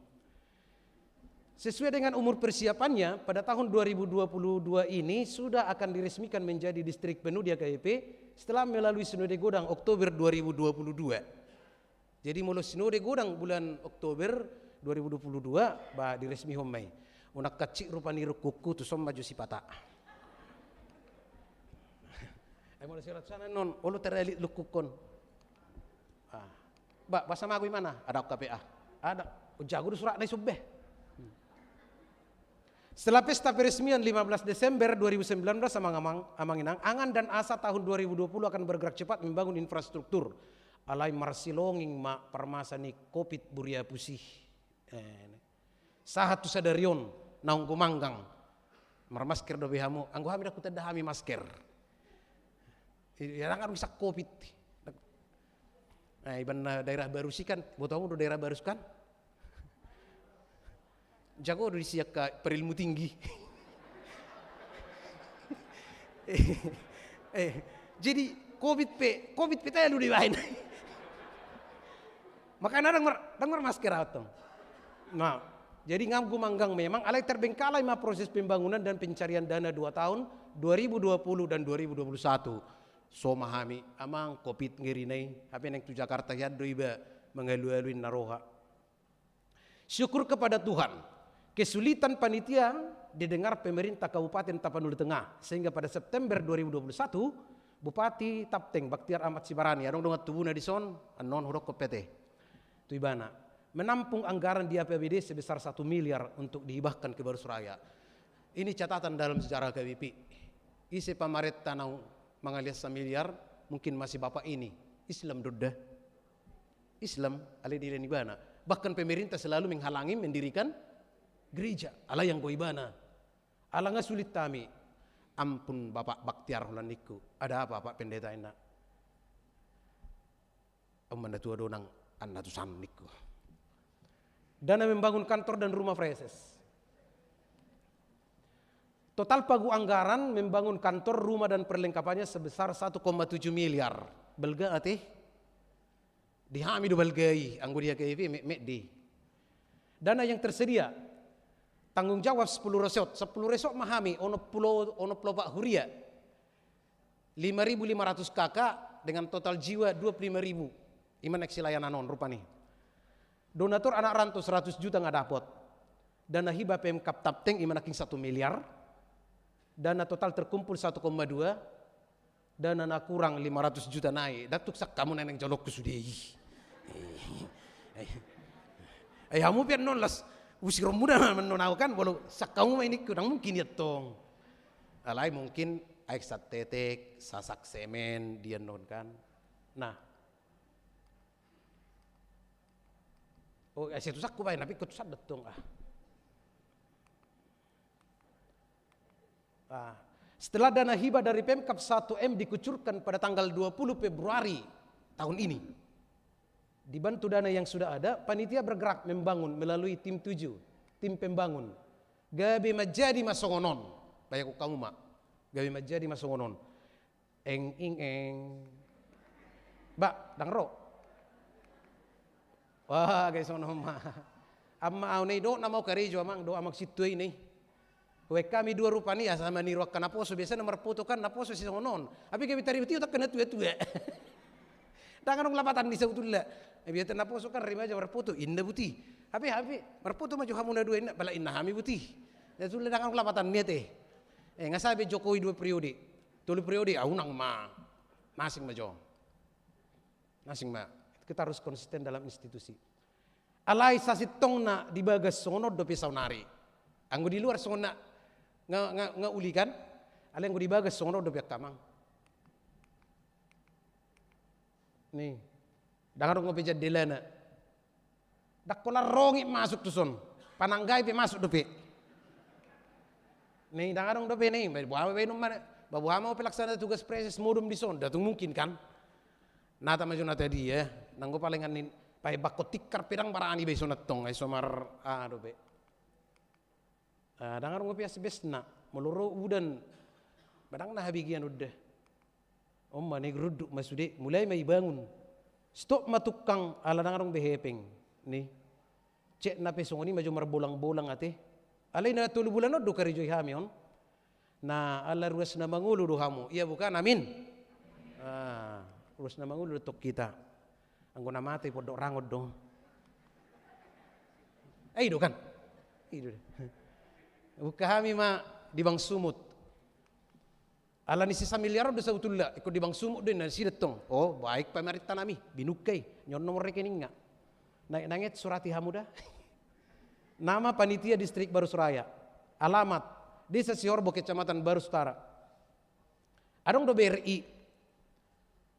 Sesuai dengan umur persiapannya, pada tahun dua ribu dua puluh dua ini sudah akan diresmikan menjadi distrik penuh di H K B P setelah melalui Sinode Godang Oktober dua ribu dua puluh dua. Jadi molo Sinode Godang bulan Oktober dua ribu dua puluh dua, ba diresmihon ma i. Unang hansit rupani rungkungku, tuson ma jo sipata. Ai molo siratusan annon, olo taralit rungkungkon. Ah. Ba, boasa mago imana? Adong K P A. Adong, jago do suratna i sude. Setelah pesta peresmian lima belas Desember dua ribu sembilan belas, amang-amang, amang inang, angan dan asa tahun dua ribu dua puluh akan bergerak cepat membangun infrastruktur. Alai marsilonging ma parmasa ni covid buriapusi. Eh, sahat tu sadari on, naung gumanggang. Marmasker dope hamu, anggo hami ndang hutanda hami masker. Ia ndang adong sian covid. Nah, iban na daerah Barus i kan, boto hamu do daerah Barus kan? Jago do disi angka perilmu tinggi. Eh, eh, jadi covid pe, covid pe talu do dibaen. Makana ndang mar-, Ndang marmasker ahu tong. Nah, jadi nganggu manggang memang, alai terbengkalai ma proses pembangunan dan pencarian dana dua tahun, dua ribu dua puluh dan dua ribu dua puluh satu. So ma hami, amang, covid ngeri na i, hape naeng tu Jakarta hian do iba mangalualu inna roha. Syukur kepada Tuhan, kesulitan panitia didengar pemerintah Kabupaten Tapanuli Tengah, sehingga pada September dua ribu dua puluh satu, Bupati Tapteng, Baktiar Ahmad Sibarani, adong dongan tubuna dison, annon hudokkon pe ate tu ibana, menampung anggaran di A P B D sebesar satu miliar untuk dihibahkan ke Barusraya. Ini catatan dalam sejarah K B P. Ise pamarenta naung mangalean samiliar, mungkin masih bapak ini. Islam do da. Islam, alai dilean ibana. Bahkan pemerintah selalu menghalangi mendirikan gereja. Alai anggo ibana. Ala nga sulit hami. Ampun Bapak Baktiar, holan ningku. Ada apa, Pak Pendeta, inna? Ahu ma na tua do nang anna tu san, ningku. Dana membangun kantor dan rumah praeses. Total pagu anggaran membangun kantor, rumah dan perlengkapannya sebesar satu koma tujuh miliar. Balga ate? Di hami do balga i, anggo di H K I P metmet do i. Dana yang tersedia, tanggung jawab sepuluh resort, sepuluh resort ma hami, onom pulu, onom pulu opat huria. Lima ribu lima ratus K K dengan total jiwa dua pulu lima ribu. I ma na silayanan on rupani. Donatur anak rantau seratus juta nga dapot. Dana hibah Pemkab Tapteng i ma nangkin satu miliar. Dana total terkumpul satu koma dua. Dana na kurang lima ratus juta nai. Ndang tung sangkamu na naeng jaloonku sude i. Ai hamu pe annon las usironmu da annon ahu kan, molo sangkamu ma i ningku, ndang mungkin i antong. Alai mungkin aek santetek, sasak semen, dia annon kan. Nah. Oh, ai sai tu sanku baen, na pe ingkon tu san do antong ah. Ah, setelah dana hibah dari Pemkab satu M dikucurkan pada tanggal dua puluh Februari tahun ini, dibantu dana yang sudah ada, panitia bergerak membangun melalui tim tujuh, tim pembangun. Gabe manjadi ma songon on. Bayangkon hamu ma. Gabe manjadi ma songon on. Eng, ing, eng. Ba, ndang ro. Wah, gabe songon on ma. Amma ahu na i dohot nama au karejo, amang, dohot amang sintua i na i. Hubaen hami dua rupani, asa maniru angka naposo, biasana marfoto kan naposo si songon on. Hape gabe taributiot angka na tua-tua. Ndang adong lapatan ni sabutulna. Eh, biasa naposo kan remaja marfoto, inna buti. Hape, hape, marfoto ma jo hamu na dua inna, pala inna hami buti. Sabutulna ndang adong lapatan ni ate. Eh, nga sae be Jokowi dua periode. Tolu periode, ah, unang ma. Na asing ma jo. Na asing ma. Kita harus konsisten dalam institusi. Alai sasintongna di bagas songon on dope saonari. Anggo di luar songon na nga, nga, nga uli kan? Alai anggo di bagas songon on dope angka amang. Ni. Ndang adong dope jandelana. Ndang holan rongit masuk tuson. Pananggai pe masuk dope. Ni, ndang adong dope ni. Boha ma baenon ma, boha ma pelaksana tugas praeses modom dison. Ndang tung mungkin kan? Nata ma jo nata dia. Nanggo palingan ni, pahebakkon tikar pe ndang barani be ison antong. Ai so mar, ah, dope. Ah, ndang adong dope asbesna, molo ro udan, ba ndang na habegean on da. On ma na i, runduk ma sude, mulai ma ibangun. Stop ma tungkang, ala ndang adong be hepeng. Ni. Cetna pe songon i ma jo marbolang-bolang ate. Alai na tolu bulan on do karejoi hami on. Na ala ruas na mangolu do hamu. Ia bukan, amin. Ah, ruas na mangolu do tong hita. Anggo na mate pondok rangon do. Eh, i do kan? I do. Buka hami ma di bank sumut. Ala ni si samiliar on do sabutulna, ingkon di bank sumut do inna nasida tong. Oh, baik pamarenta nami, binungka i, ni on nomor rekeningna. Naeng, naeng surati hamu da. Nama panitia distrik Barus Raya. Alamat, Desa Sihorbo, Kecamatan Barus Utara. Adong do B R I.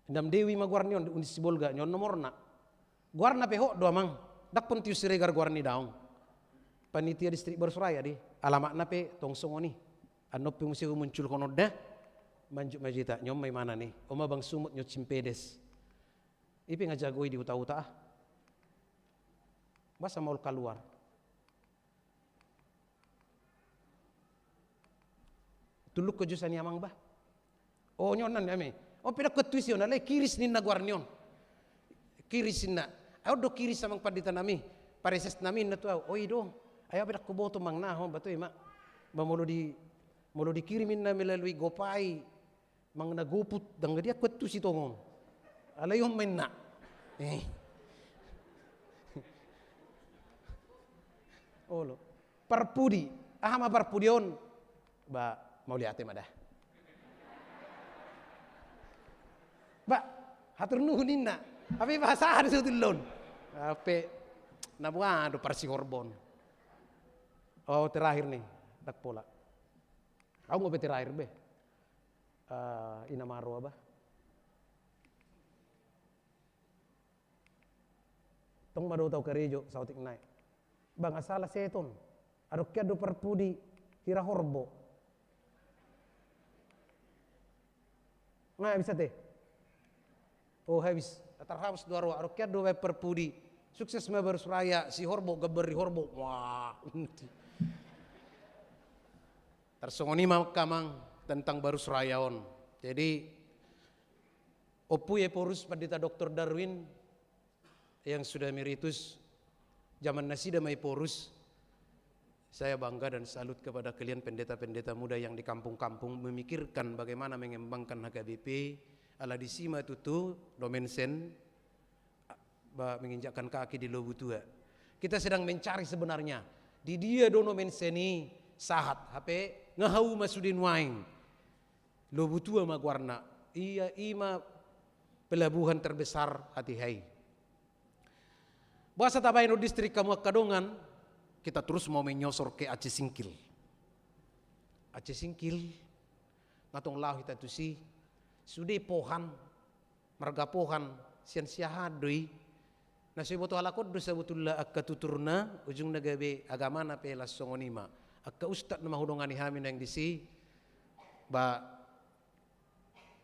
Endang Dewi ma goar ni on, Undis Sibolga, ni on nomorna. Goarna pe hot do, amang. Ndang Pontius Siregar goar ni daong. Panitia distrik Barus Raya do i. Alamatna pe tong songon i. Annon pe muse humunculhon on da. Manjuk ma jo hita, ni on ma imana ni. On ma bank sumut, ni on simpedes. I pe nga jago i di huta-huta ah. Boasa maol kaluar. Tullukkon jo sian i, amang, bah. Oh, ni on nan, ame. On pe ndang huantusi on, alai Kiris ninna goar ni on. Kiris ninna. Au do kirim amang pandita nami, pareses nami na tu au. O i do. Ai au pe dang huboto manang na ho ba tu i ma. Ba molo di, molo dikirim inna melalui GoPay, manang na GoPut, dang dia kuat tu sitongon. Alai on ma inna. Eh. Olo. Parpudi. Aha ma parpudi on? Ba, mauliate ma da. Ba, hatur nuhun inna. Hape bahasa ada satu lon. Hape, na buah do parsihorbo on. Oh, terakhir nih, dang pola. Au nga pe terakhir be. Eh, ina marroa ba. Tong ma do tau karejo saotik nai. Ba nga sala seton. Adong hian do parpudi hira horbo. Nga bisa te. Oh, habis. Tarhapus do roha. Adong hian do baen parpudi. Sukses ma Barus Raya, si horbo, gambar di horbo. Wah. Tarsongon i ma angka amang tentang Barus Raya on. Jadi, ompu Ephorus Pandita Doktor Darwin yang sudah emeritus, zaman nasida ma Ephorus, saya bangga dan salut kepada kalian pendeta-pendeta muda yang di kampung-kampung memikirkan bagaimana mengembangkan H K B P, ala disi ma tutu Nommensen, ba, menginjakkan kaki di Lobutua. Kita sedang mencari sebenarnya, di dia do Nommensen i sahat, hape nga hau ma sude nuaeng. Lobutua ma goarna, ia i ma pelabuhan terbesar hatiha i. Boasa tabaen on distrik hamu angka dongan, kita terus mau menyosor ke Aceh Singkil. Aceh Singkil, nga tong laho hita tusi, sude Pohan, marga Pohan, sian Siahaan do i. Na so diboto halak on do sabotulna angka tuturna, ujungna gabe agamana pe las songon i ma. Angka ustad na mahudongani hami naeng disi, ba,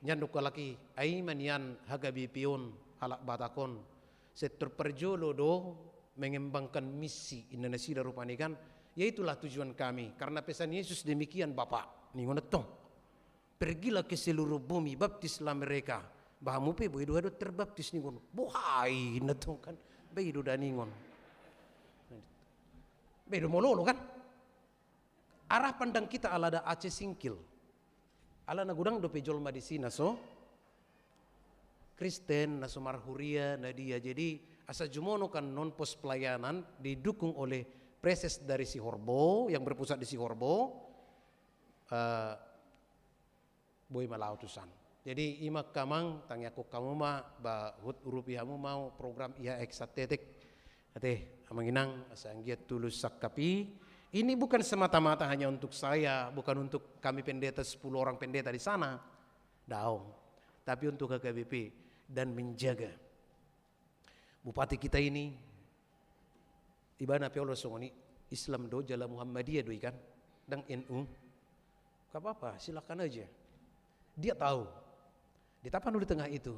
nian do halak i, ai ma nian H K B P on, halak Batak on. Sektor parjolo do mengembangkan misi, inna nasida rupani kan. Ya itulah tujuan kami, karena pesan Yesus demikian, Bapak. Ningon tong. Pergilah ke seluruh bumi, baptislah mereka. Ba hamu pe boi do adong terbaptis ningon. Boha i na tong kan. Ba i do da ningon. Ba i do molo kan. Arah pandang kita ala da Aceh Singkil. Ala na godang dope jolma disi na so Kristen, na so marhuria, na dia. Jadi asa jumono kan non pos pelayanan didukung oleh preses dari Sihorbo, yang berpusat di Sihorbo. Eh, boi ma laho tusan. Jadi i ma angka amang, tangiangkon hamu ma, ba huhut urupi hamu ma program I H X Athletic. Ate, amang inang, asa anggiat tulus sangkap i. Ini bukan semata-mata hanya untuk saya, bukan untuk kami pendeta, sepuluh orang pendeta di sana. Daong. Tapi untuk H K B P dan menjaga. Bupati kita ini, ibana pe olo songon i, Islam do, jala Muhammadiyah do i kan, dang N U. Gak apa-apa, silakan aja. Dia tahu, di Tapanuli Tengah itu,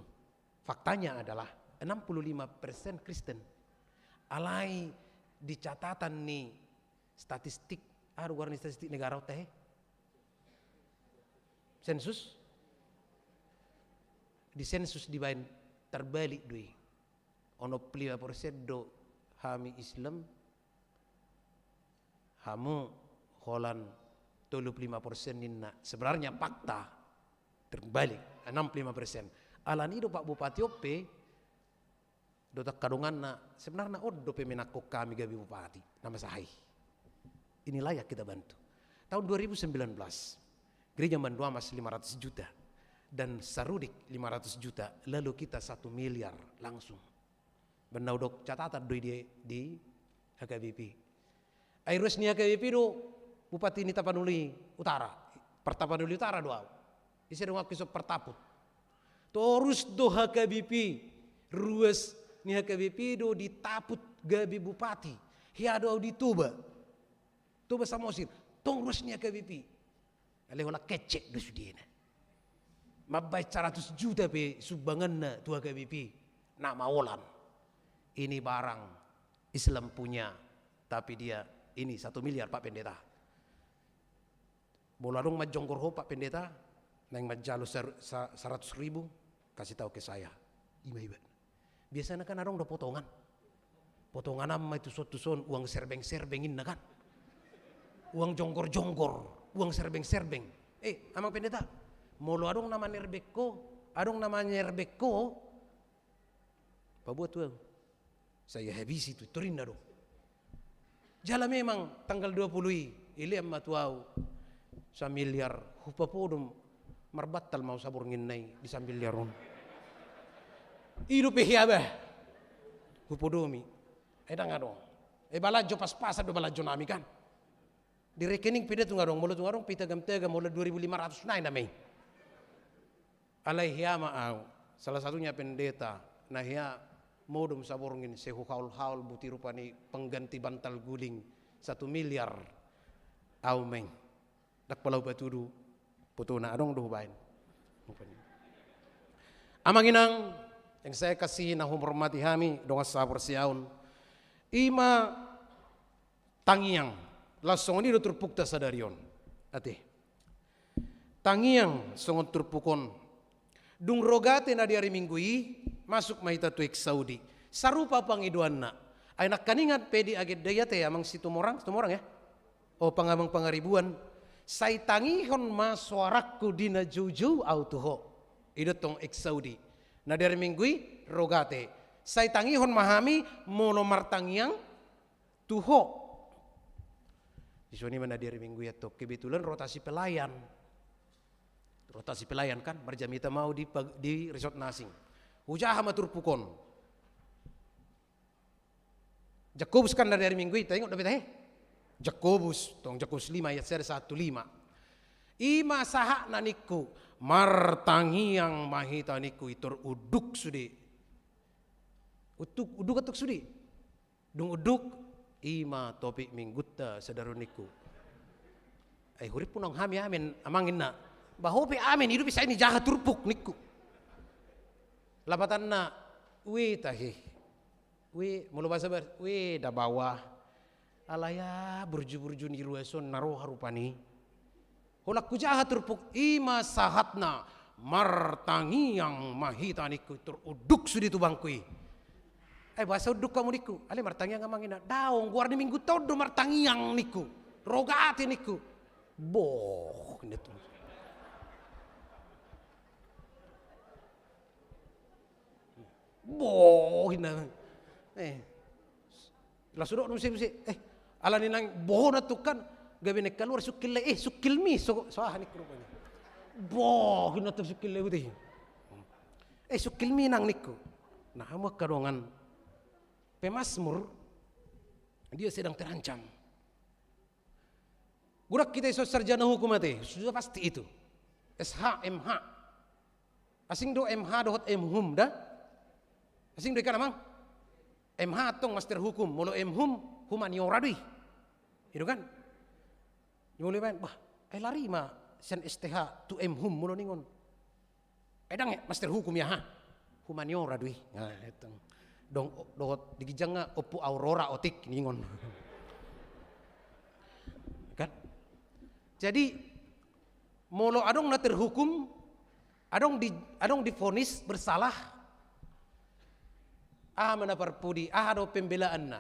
faktanya adalah enam puluh lima persen Kristen. Alai di catatan ni statistik, ah, goar ni statistik negara on tahe. Sensus? Di sensus dibaen terbalik do i. Onom puluh lima persen do hami Islam, hamu holan tolu puluh lima persen ninna. Sebenarnya fakta terbalik, enam puluh lima persen. Alani do Pak Bupati on pe, dohot angka donganna, sebenarnya on dope menangkok kami gabe bupati, na masa i. Ini layak kita bantu. Tahun dua ribu sembilan belas, gereja Manduamas lima ratus juta, dan Sarudik lima ratus juta, lalu kita satu miliar langsung. Baen na hudok catatan do i di, di H K B P. Ai ruas ni H K B P do Bupati ni Tapanuli Utara, par Tapanuli Utara do au. Ise do ngakui so partaput. Torus do H K B P, ruas ni H K B P do ditaput gabe bupati. Hea do au di Toba. Toba Samosir, tong ruas ni H K B P. Alai holan kecek do sudena. Mambaen saratus juta pe sumbanganna tu H K B P, na maolan. Ini barang Islam punya, tapi dia ini satu miliar, Pak Pendeta. Molo adong manjongjong ho, Pak Pendeta, naeng manjalo sar-, sa-, saratus ribu, kasih tahu ke saya. I ma iba. Biasana kan adong do potongan. Potongan an ma i tuson-tuson, uang serbeng-serbeng inna kan. Uang jonggor-jonggor, uang serbeng-serbeng. Eh, Amang Pendeta, molo adong na manerbeng ho, adong na manerbeng ho, paboa tu au. Sai habisi tu, torinna do. Jala memang tanggal dua puluh i, ilean ma tu au samiliar, hupapodo, marbantal ma au saborngin na i di samiliar on. I dope hea bah. Hupodomi. Eh, ndang adong. Eh, balanjo pas-pasan do balanjonami kan. Di rekening pe da tung adong, molo tung adong pe itagam-tagam, molo dua ribu lima ratus nai nama i. Alai hea ma au, salah satunya pendeta, na hea modom saborngin sai huhaol-haol buti rupani pengganti bantal guling satu miliar. Au ma i. Ndang pola hupatudu, fotona adong do hubaen. Amang inang, yang saya kasihi na humormati hami, dongan sahaporseaon. I ma tangiang, laos songon i do turpukta sadari on. Ate. Tangiang songon turpuk on. Dung rogate na di ari Minggu i, masuk ma hita tu Eksaudi. Sarupa pangidoanna. Ai nangkaningan pe di agenda i ate, Amang Situmorang, Situmorang ya? O, Pangamang Pangaribuan. Sai tangihon ma soarangku di na joujou au tu ho. I do tong Eksaudi. Na di ari Minggu i, rogate. Sai tangihon ma hami molo martangiang tu ho. Dison i ma na di ari Minggu i antong, kebetulan rotasi pelayan. Rotasi pelayan kan, marjamita ma au di pag-, di resort na asing. Hujaha ma turpuk on. Jakobus kan na di ari Minggu i, taingot dope tahe? Jakobus, tong Jakobus lima ayat sada sahat tu lima. I ma sahatna ningku, martangiang ma hita ningku i tor unduk sude. Utuk, unduk antong sude. Dung unduk, i ma topik minggunta sadari on ningku. Ai hurippu naung hami amen, Amang inna. Bah ho pe amen, i dope sai nijaha turpuk ningku. Lapatanna, ue tahe. Ue, molo bahasa Bar-, ue da baoa. Alai burju-burju ni ruas on na roha rupani. Holan hujaha turpuk, i ma sahatna, martangiang ma hita ningku, tor unduk sude tubangku i. Ai boasa unduk hamu ningku? Alai martangiang Amang inna. Daong, goar ni minggunta on do martangiang ningku. Rogate ningku. Boh, inna tu. Boh, inna. Eh. Langsung dok muse, muse. Eh, alani nang bohona tu kan, gabe naeng kaluar sungkil lai, eh, sungkilmi, so, so aha ningku rupani. Boh, inna tu sungkil lai buti. Eh, sungkilmi nang ningku. Nah, hamu angka dongan pemazmur, dia sedang terancam. Godang hita ison sarjana hukum ate, sudah pasti itu. S H, M H. Asing do M H dohot M Hum da? Asing do i kan, Amang? M H antong master hukum, molo M Hum, humaniora do i. I do kan? Molo ibaen, bah, ai lari ma sian S T H tu M Hum molo ningon. Ai ndang, eh, master hukum ia, ha? Humaniora do i. Nah, itu. Dong, dohot di ginjang nga, Ompu Aurora otik ningon. Kan? Jadi, molo adong na terhukum, adong di, adong divonis bersalah, aha ma na parpudi, aha do pembelaanna?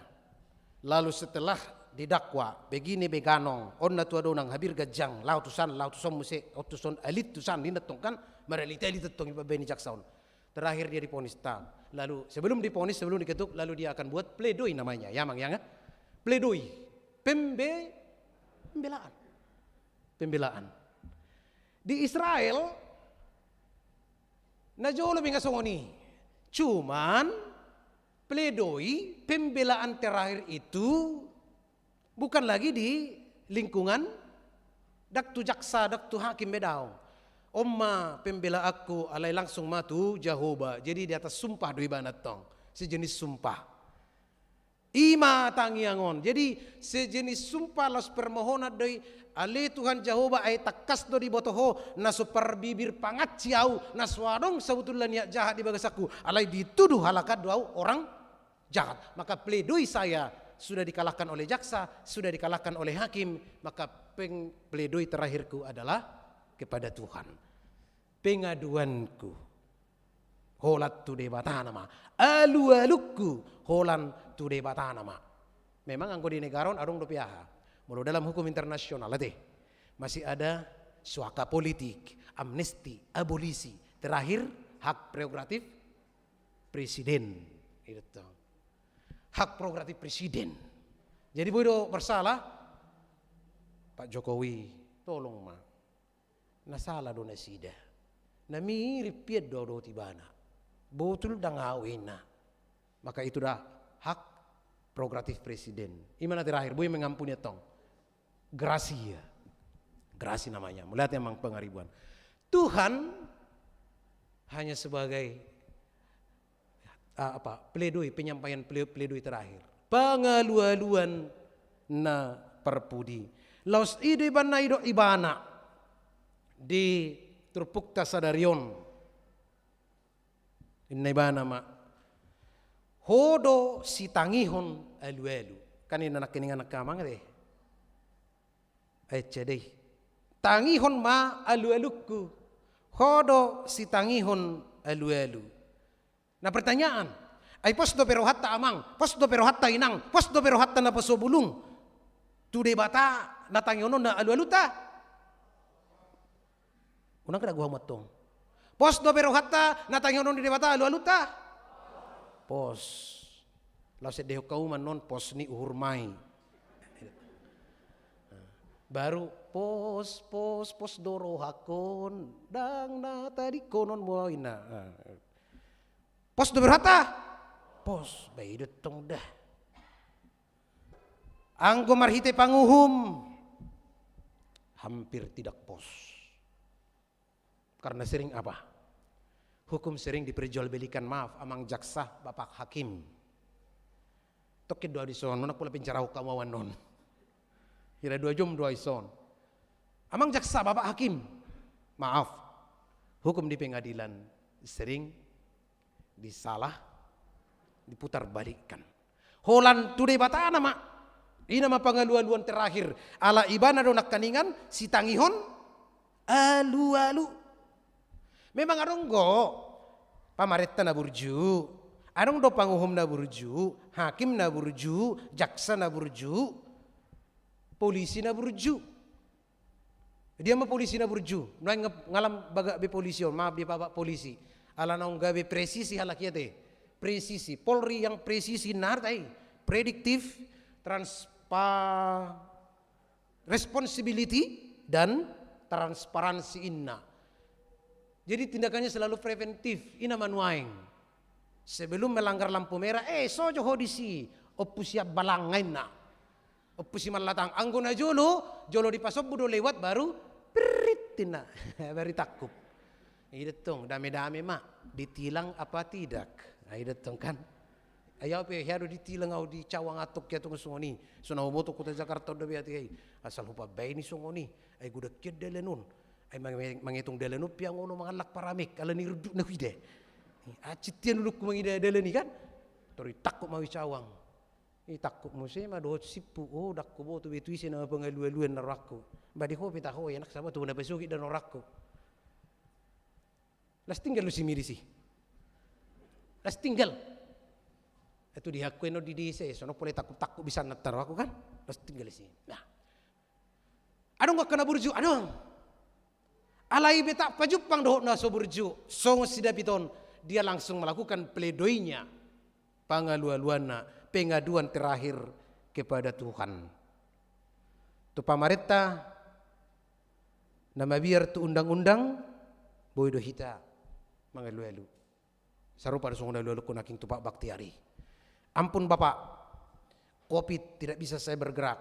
Lalu setelah didakwa, begini beganong, on na tua donang, habir ganjang, laho tusan, laho tuson muse, on tuson alit tusan, ninna tong kan, maralit-alit tong i pambaen ni jaksa on. Terakhir dia divonis, ta. Lalu sebelum divonis, sebelum diketuk, lalu dia akan buat pledoi namanya, ya, Amang, ya, nggak? Pledoi. Pembe-, pembelaan. Pembelaan. Di Israel, na jolo pe nga songon i. Cuman, pledoi, pembelaan terakhir itu bukan lagi di lingkungan ndang tu jaksa, ndang tu hakim be daong. On ma pembelaanku, alai langsung ma tu Jahowa. Jadi di atas sumpah do ibana tong. Sejenis sumpah. I ma tangiang on. Jadi, sejenis sumpah laos permohonan do i, ale Tuhan Jahowa, ai tangkas do diboto ho, na so parbibir pangansi au, na so adong sabutulna niat jahat di bagasanku, alai dituduh halak an do au orang jahat. Maka pledoi saya sudah dikalahkan oleh jaksa, sudah dikalahkan oleh hakim, maka peng-, pledoi terakhirku adalah kepada Tuhan. Pengaduanku. Holan tu Debata nama. Alualungku holan tu Debata nama. Memang anggo di negara on adong dope aha. Molo dalam hukum internasional ate, masih ada suaka politik, amnesti, abolisi. Terakhir, hak prerogatif presiden. Gitu. Hak prerogatif presiden. Jadi boi do bersalah Pak Jokowi, tolong ma. Na sala do nasida. Na mirip pian do dohot ibana. Botul ndang au inna. Maka itu dah hak prerogatif presiden. Ima na terakhir, boi mengampuni tong. Grasia. Grasi namanya. Melihat memang pengaribuan. Tuhan hanya sebagai, ah, apa, pledoi, penyampaian ple-, pledoi terakhir. Pangalualuan na parpudi. Laos i do ibana, i do ibana di turpukta sadari on. Inna ibana ma, ho do sitangihon alualu. Kan inna nangkiningan angka amang deh. Ece deh. Tangihon ma alualungku. Ho do sitangihon alualu. Nah, pertanyaan. Ai pos dope rohanta amang, pos dope rohanta inang, pos dope rohanta naposobulung. Tu Debata na tangihon on na alualunta. Unang kada guha mattong. Pos dope rohanta na tangihon on di Debata alualunta. Pos. Laos edehon hamu ma non pos ni uhur mai. Baru pos, pos, pos do rohangkon, ndang na tadingkonon bo au inna. Pos dope rohanta? Pos, ba i do tong dah. Anggo marhite panguhum, hampir tidak pos. Karena sering apa? Hukum sering diperjualbelikan, maaf, amang jaksa, bapak hakim. Tokkin do au dison, nona pola penjarahon hamu au annon. Hira dua jom do au dison. Amang jaksa, bapak hakim. Maaf. Hukum di pengadilan sering disalah, diputarbalikkan. Holan tu Debata nama. I nama pangalualuan terakhir. Ala ibana do nangkiningan sitangihon alualu. Memang adong do pamarenta na burju, adong do panguhum na burju, hakim na burju, jaksa na burju, polisi na burju. Dia ma polisi na burju, nuaeng nga-, nga lam bagak be polisi on, maaf di bapak polisi. Ala naung gabe presisi halak i ate. Presisi, Polri yang presisi, na arta i. Prediktif, transpa-, responsibility, dan transparansi inna. Jadi tindakannya selalu preventif, inna ma nuaeng. Sebelum melanggar lampu merah, eh, so jo ho disi, ompu sian balanga inna. Ompu si mallatang, anggo na jolo, jolo dipasombu do lewat baru, pirrit inna, baru ditangkup. I do tong, dame-dame ma, ditilang apa tidak? I do tong kan. Ai au pe hea do ditilang au di cawang antong hea tong songon i. So na huboto kota Jakarta on dope ate ai. Asal hupambaen i songon i. Ai godang hian dalan on. Ai mange-, mangetong dalan on pe au olo mangallang paramek. Ala ni runduk na huida. Ancit hian ulungku mangida dalan i kan. Tor ditangkup ma au i cawang. Ditangkup muse ma dohot simpu. Oh, ndang huboto be tu ise nama pangalualuan na rohangku. Ba di ho pe taho, enak sama tu na pasogit da rohangku. Las tinggal do si Miris i. Las tinggal. Itu di hakku eno di desa i, songon pola tangkup-tangkup bisa na taro aku kan. Las tinggal i si. Nah. Adong angka na burju, adong. Alai be tak pajumpang dohot na so burju. Songon si David on, dia langsung melakukan pledoinya. Pangalualuanna, pengaduan terakhir kepada Tuhan. Tu pamarenta, na mabiar tu undang-undang, boi do hita mangalualu. Sarupa do songon alualungku nangkin tu Pak Baktiari. Ampun Bapak, covid tidak bisa saya bergerak.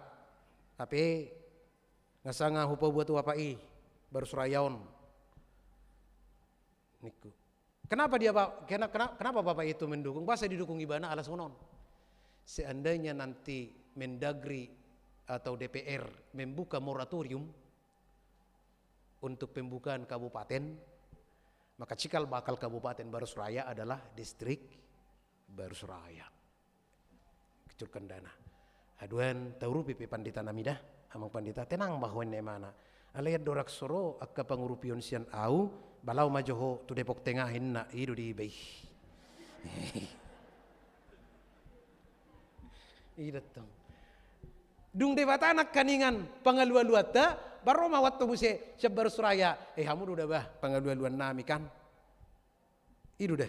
Tapi nga sanga hupaboa tu Bapak i, Barus Raya on. Ningku. Kenapa dia, Pak? Kena-, kena-, kenapa Bapak itu mendukung? Boasa didukung ibana? Ala songon on. Seandainya nanti Mendagri atau D P R membuka moratorium untuk pembukaan kabupaten, maka cikal bakal Kabupaten Barus Raya adalah distrik Barus Raya. Kecurkan dana. Haduan taurupi pe pandita nami da, amang pandita, tenang bah, ho inna ibana. Alai andorang so ro angka pangurupion sian au, Ba laho ma jo ho tu Depok Tengah inna, i do diiba i. I do tong. Dung Debata nangkaningan pangalualuanta, ba ro ma ho antong muse sian Barus Raya, eh, hamu do da bah pangalualuan nami kan. I do da.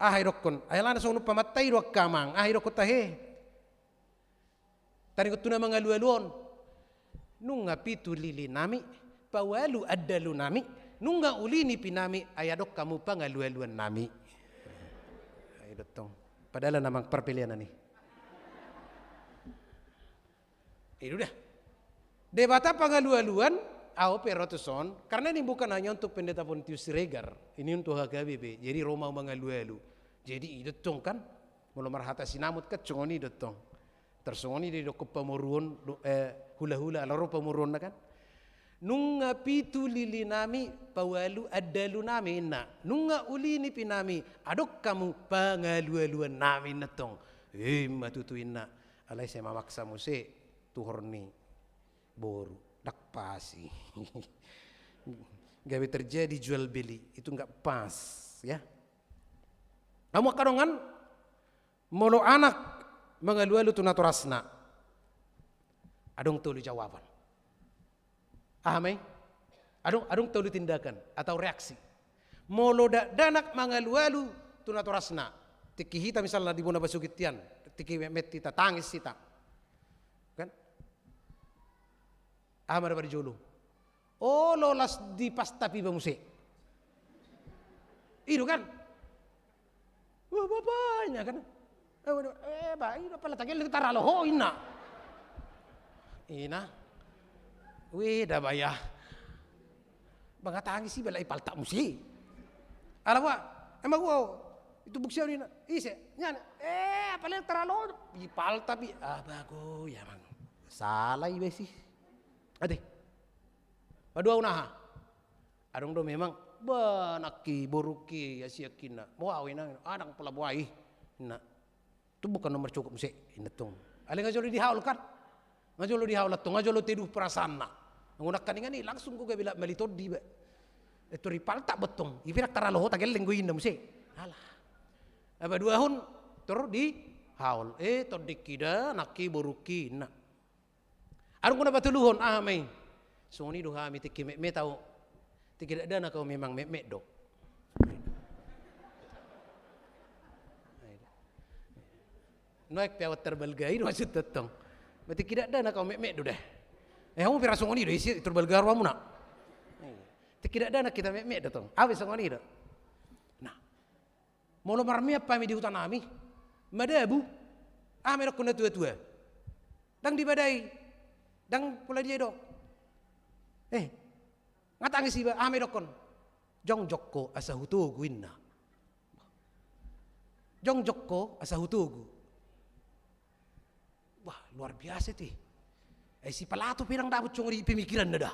Aha idokkon? Ai alana songon umpamanta i do angka amang. Aha idokkon tahe? Taringot tu na mangalualu on. Nunga pitu lili nami, paualu andalu nami, nunga uli nipi nami, ai adong hamu pangalualuan nami. Ai do tong. Padahal na amang parpelean i. I do da. Debata pangalualuan, au pe ro tu son, karena ini bukan hanya untuk Pendeta Pontius Siregar, ini untuk H K B P, jadi ro ma au mangalualu. Jadi i do tong kan, molo marhata sinamot kan songon i do tong. Tarsongon i do didokkon pamoruon, do, eh, hulahula, ala ro pamoruonna kan. Nunga pitu lili nami, paualu andalu nami inna. Nunga uli nipi nami, adong hamu pangalualuan nami inna tong. Eh, ima tutu inna. Alai sai mamaksa muse tuhor ni boru. Ndang pas i. Gabe terjadi jual beli, itu nggak pas, ya. Hamu angka dongan, molo anak mangalualu tu natorasna, adong tolu jawaban. Aha ma i? Adong, adong tolu tindakan atau reaksi. Molo dakdanak mangalualu tu natorasna, tingki hita misalna di bona pasogit i an, tingki metmet hita, tangis hita. Kan? Aha ma dapot di jolo? Olo las di pasta pe iba muse. I do kan? Wah, bapaknya kan. Eh, waduh, eh, bah, i do pala tagelleng taralo ho inna. Ina. Weh, da bah ya. Ba nga tangis iba, la i paltak muse. Ala bah, emang gua itu buksian inna. Ise, nyan. Eh, apalagi taralo ho. I paltak i. Ah, bago ya mang. Sala iba i. Ate. Paduahon aha? Adong do memang, bah, nangkin borungki, asi angkina. Boha au inna, ah, ndang pola boha i. Inna. Tumbuk kan nomor cukup muse, inna tong. Alai nga jolo dihaol kan? Nga jolo dihaol antong, nga jolo tedu perasaanna. Nga nangkaningan i langsung gua gabe lak mali tondi bah. Eh, tori paltak bettong. I pe ndang taralo ho tagelleng gua inna muse. Alah. Paduahon tor dihaol. Eh, tondingki da, nangkin borungki, inna. Adong na patoluhon, aha ma i? Songon i do hami tingki metmet au. Tingki dakdanak au memang metmet do. Nuaeng pe au tarbalga i do maksudna tong. Ba tingki dakdanak au metmet do da. Eh, hamu pe ra songon i do, ise tarbalga rohamuna. Tingki dakdanak hita metmet do tong. Au pe songon i do. Nah. Molo marmeam hami di huta nami, madabu, aha ma idokkon natuatua? Ndang dibadai, ndang pola dia do. Eh, nga tangis iba, aha ma idokkon? Jongjong ho asa hutogu inna. Jongjong ho asa hutogu. Wah, luar biasa i. Ai si Plato pe ndang dapot songon i pemikiranna da.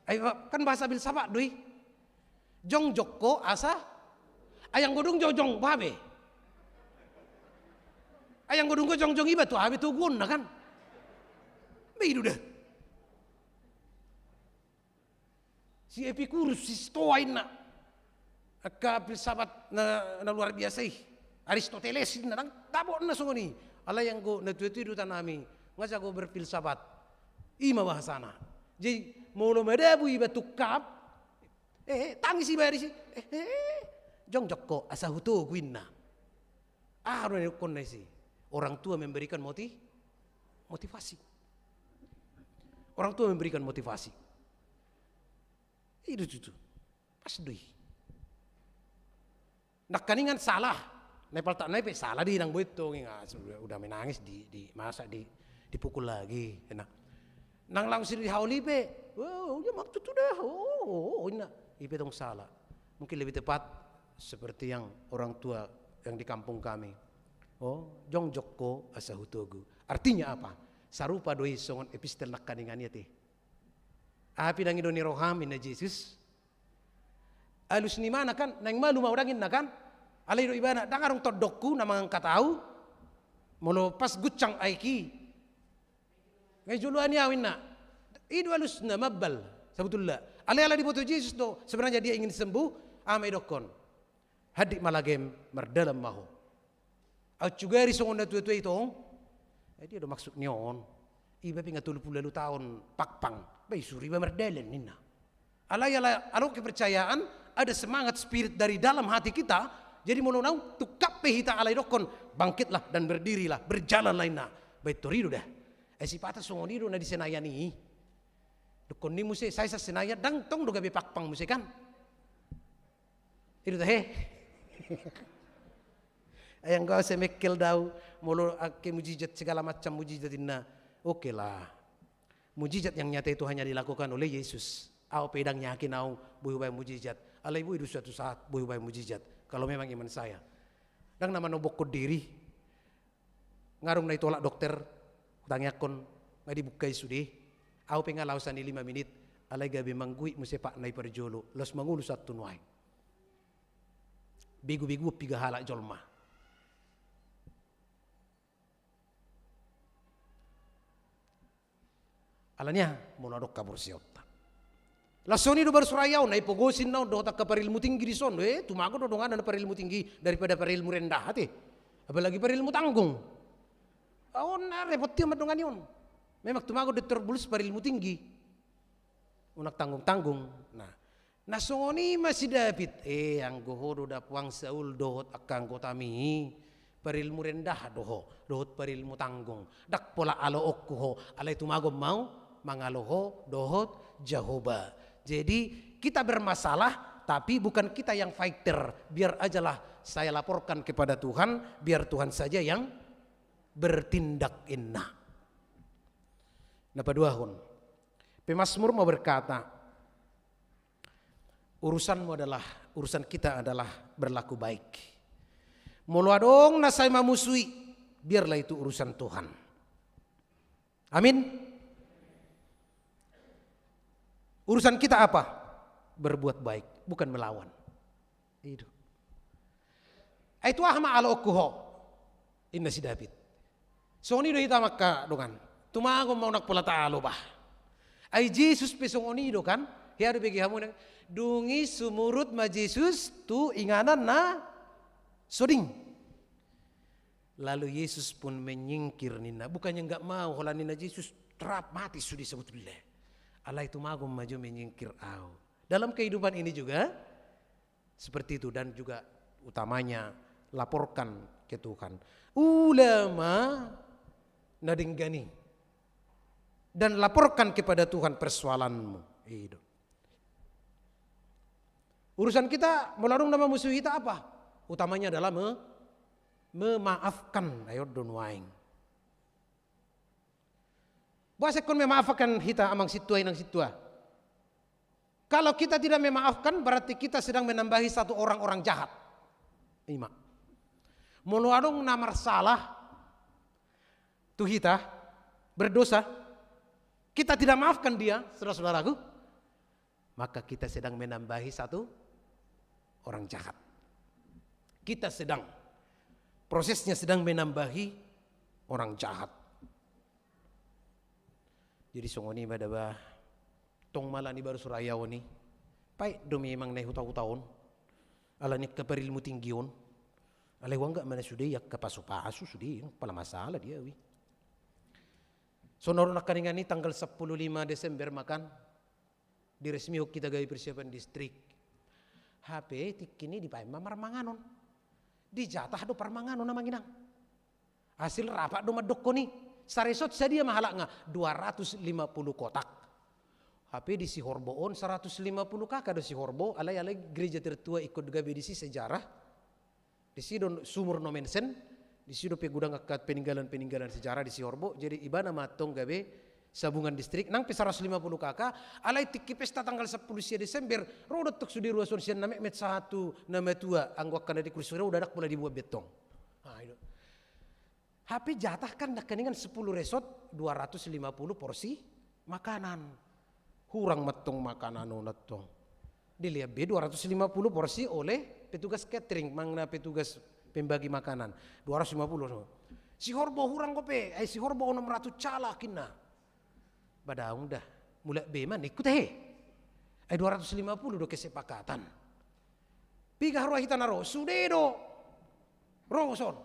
Ai, kan bahasa filsafat do i. Jongjong ho asa, ai anggo dung jongjong, boha be? Ai anggo dung jongjong iba tu aha be toguonna kan? Ba i do da. Si Epikurus, si Stoa inna. Angka filsafat na, na luar biasa i. Aristoteles inna, ndang dapotna songon i. Alai anggo natuatua di huta nami, nga jago berfilsafat. I ma bahasana. Jadi, molo madabu iba tungkap, eh, tangis iba disi. Eh, eh, jongjong ho asa hutogu inna. Aha do na idokkonna disi? Orang tua memberikan moti-, motivasi. Orang tua memberikan motivasi. I do tutu. Pas do i. Nangkaningan salah. Na i paltak nai pe salah do i, ndang boi tong i, nga sudah, udah menangis di, di, masa di, dipukul lagi, inna. Nang langsung dihaoli pe, oh, ya mang tutu da, oh, oh, oh, inna. I pe tong salah. Mungkin lebih tepat seperti yang orang tua yang di kampung kami. Oh, jongjong ho asa hutogu. Artinya apa? Sarupa do i songon epistel nangkaningan i ate. Aha pe ndang ido ni roham, inna Jesus. Alus ni imana kan, naeng malum au ndang inna kan? Alai didok ibana, ndang adong tondongku na mangangkat au, molo pas guncang aek i. Nga dijoloani au inna. I do alusna mambal, sabotulna. Alai ala diboto Jesus do, sebenarnya dia ingin sembuh, aha ma idokkon? Hansit ma lagem, mardalan ma ho. Au sugari songon na tua-tua i tong. Eh, dia do maksud ni on. Iba pe nga tolu pulu ualu taon pakpang. Ba isuru iba mardalan ninna. Alai ala, ala kepercayaan, ada semangat spirit dari dalam hati kita. Jadi molo naung tungkap pe hita ala idokkon, bangkitlah dan berdirilah, berjalanlah ninna. Ba i tor i do da. Eh, sipata songon i do na di Senayan i. Dokkon ni muse, sai sa Senayan, ndang tong do gabe pakpang muse kan? I do tahe. Ai anggo au sai mengkel do au, molo angke mujizat, segala macam mujizat inna. Oke lah. Mujizat yang nyata itu hanya dilakukan oleh Yesus. Au pe ndang yakin au boi hubaen mujizat. Alai boi do suatu saat boi hubaen mujizat. Kalau memang iman saya. Ndang na manobokkon diri. Nga dung na ditolak dokter, hutangiangkon, nga dibuka i sude. Au pe nga laho sian i lima minit, alai gabe mangguik muse patna i parjolo, laos mangolu sahat tu nuaeng. Begu-beguon piga halak jolma. Alani aha? Molo adong haporseaonta. Laos songon i do baru surayaon, na ipogosi na on dohot angka parilmu tinggi dison, eh, tumagon do dongan na parilmu tinggi daripada parilmu rendah, ate. Apalagi parilmu tanggung. Au na repot ia mandongani on. Memang tumagon do tor bulus parilmu tinggi. Unang tanggung-tanggung. Nah, na songon i ma si David, eh, anggo ho do dapoang Saul dohot angka anggotami, parilmu rendah do ho, dohot parilmu tanggung. Ndang pola aloonku ho, alai tumagon ma au mangalo ho dohot Jahowa. Jadi, kita bermasalah, tapi bukan kita yang fighter. Biar ajalah saya laporkan kepada Tuhan, biar Tuhan saja yang bertindak, inna. Na paduahon. Pemazmur mau berkata, urusanmu adalah, urusan kita adalah berlaku baik. Molo adong na sai mamusui, biarlah itu urusan Tuhan. Amin. Urusan kita apa? Berbuat baik, bukan melawan. I do. Ai tu aha ma aloonku ho? Inna si David. Songon i do hita ma angka dongan. Tumagon ma unang pola taalo bah. Ai Jesus pe songon i do kan. Hea do bege hamu na. Dung i sumurut ma Jesus tu inganan na soding. Lalu Yesus pun menyingkir ninna. Bukannya nggak mau, holan ninna Jesus, rap mati sude sebetulnya. Alai tumagon ma jo menyingkir au. Dalam kehidupan ini juga seperti itu, dan juga utamanya laporkan ke Tuhan. Ula ma na denggan i. Dan laporkan kepada Tuhan persoalanmu. I do. Urusan kita, molo adong na mamusui hita apa? Utamanya adalah me-, memaafkan. Ai on do nuaeng. Boasa ingkon memaafkan hita amang sintua, inang sintua? Kalau kita tidak memaafkan, berarti kita sedang menambahi satu orang-orang jahat. I ma. Molo adong na marsalah tu hita, berdosa, kita tidak maafkan dia, saudara-saudaraku, maka kita sedang menambahi satu orang jahat. Kita sedang, prosesnya sedang menambahi orang jahat. Jadi songon i ma da bah, tong ma ala ni baru surayaon i, paet do memang na i huta-huta on, ala ni angka parilmu tinggi on, alai huanggap ma na sude i angka pasu-pasu sude, pala masalah dia wi. Songon on nangkaningan i tanggal sampulu lima Desember ma kan, diresmihon hita gabe persiapan distrik. Hape tingki ni dibaen ma marmanganon. Dijatah do parmanganon amang inang. Hasil rapat do mandokkon i. Saresort sadia ma halak nga dua ratus lima puluh kotak. Hape di Sihorbo on seratus lima puluh K K do Sihorbo, alai, alai gereja tertua ingkon gabe disi sejarah. Disi do sumur Nommensen, disi dope gudang angka peninggalan-peninggalan sejarah di Sihorbo, jadi ibana ma antong gabe sabungan distrik, nang pe seratus lima puluh K K, alai tingki pesta tanggal sampulu sia Desember, ro do antong sude ruas on sian na metmet sahat tu na matua, anggo angka na di kursi roda ndang pola dibuat be antong. Ah, i do. Hape jatah kan nangkaningan sepuluh resort, dua ratus lima puluh porsi makanan. Hurang ma antong makanan on antong. Dilean be dua ratus lima puluh porsi oleh petugas catering, manang na petugas pembagi makanan. Dua ratus lima puluh. Sihorbo hurang dope, ai Sihorbo onom ratus halak inna. Ba daong da, mulak be ma ningku tahe. Ai dua ratus lima puluh do kesepakatan. Piga haroa hita na ro, sude do ro son.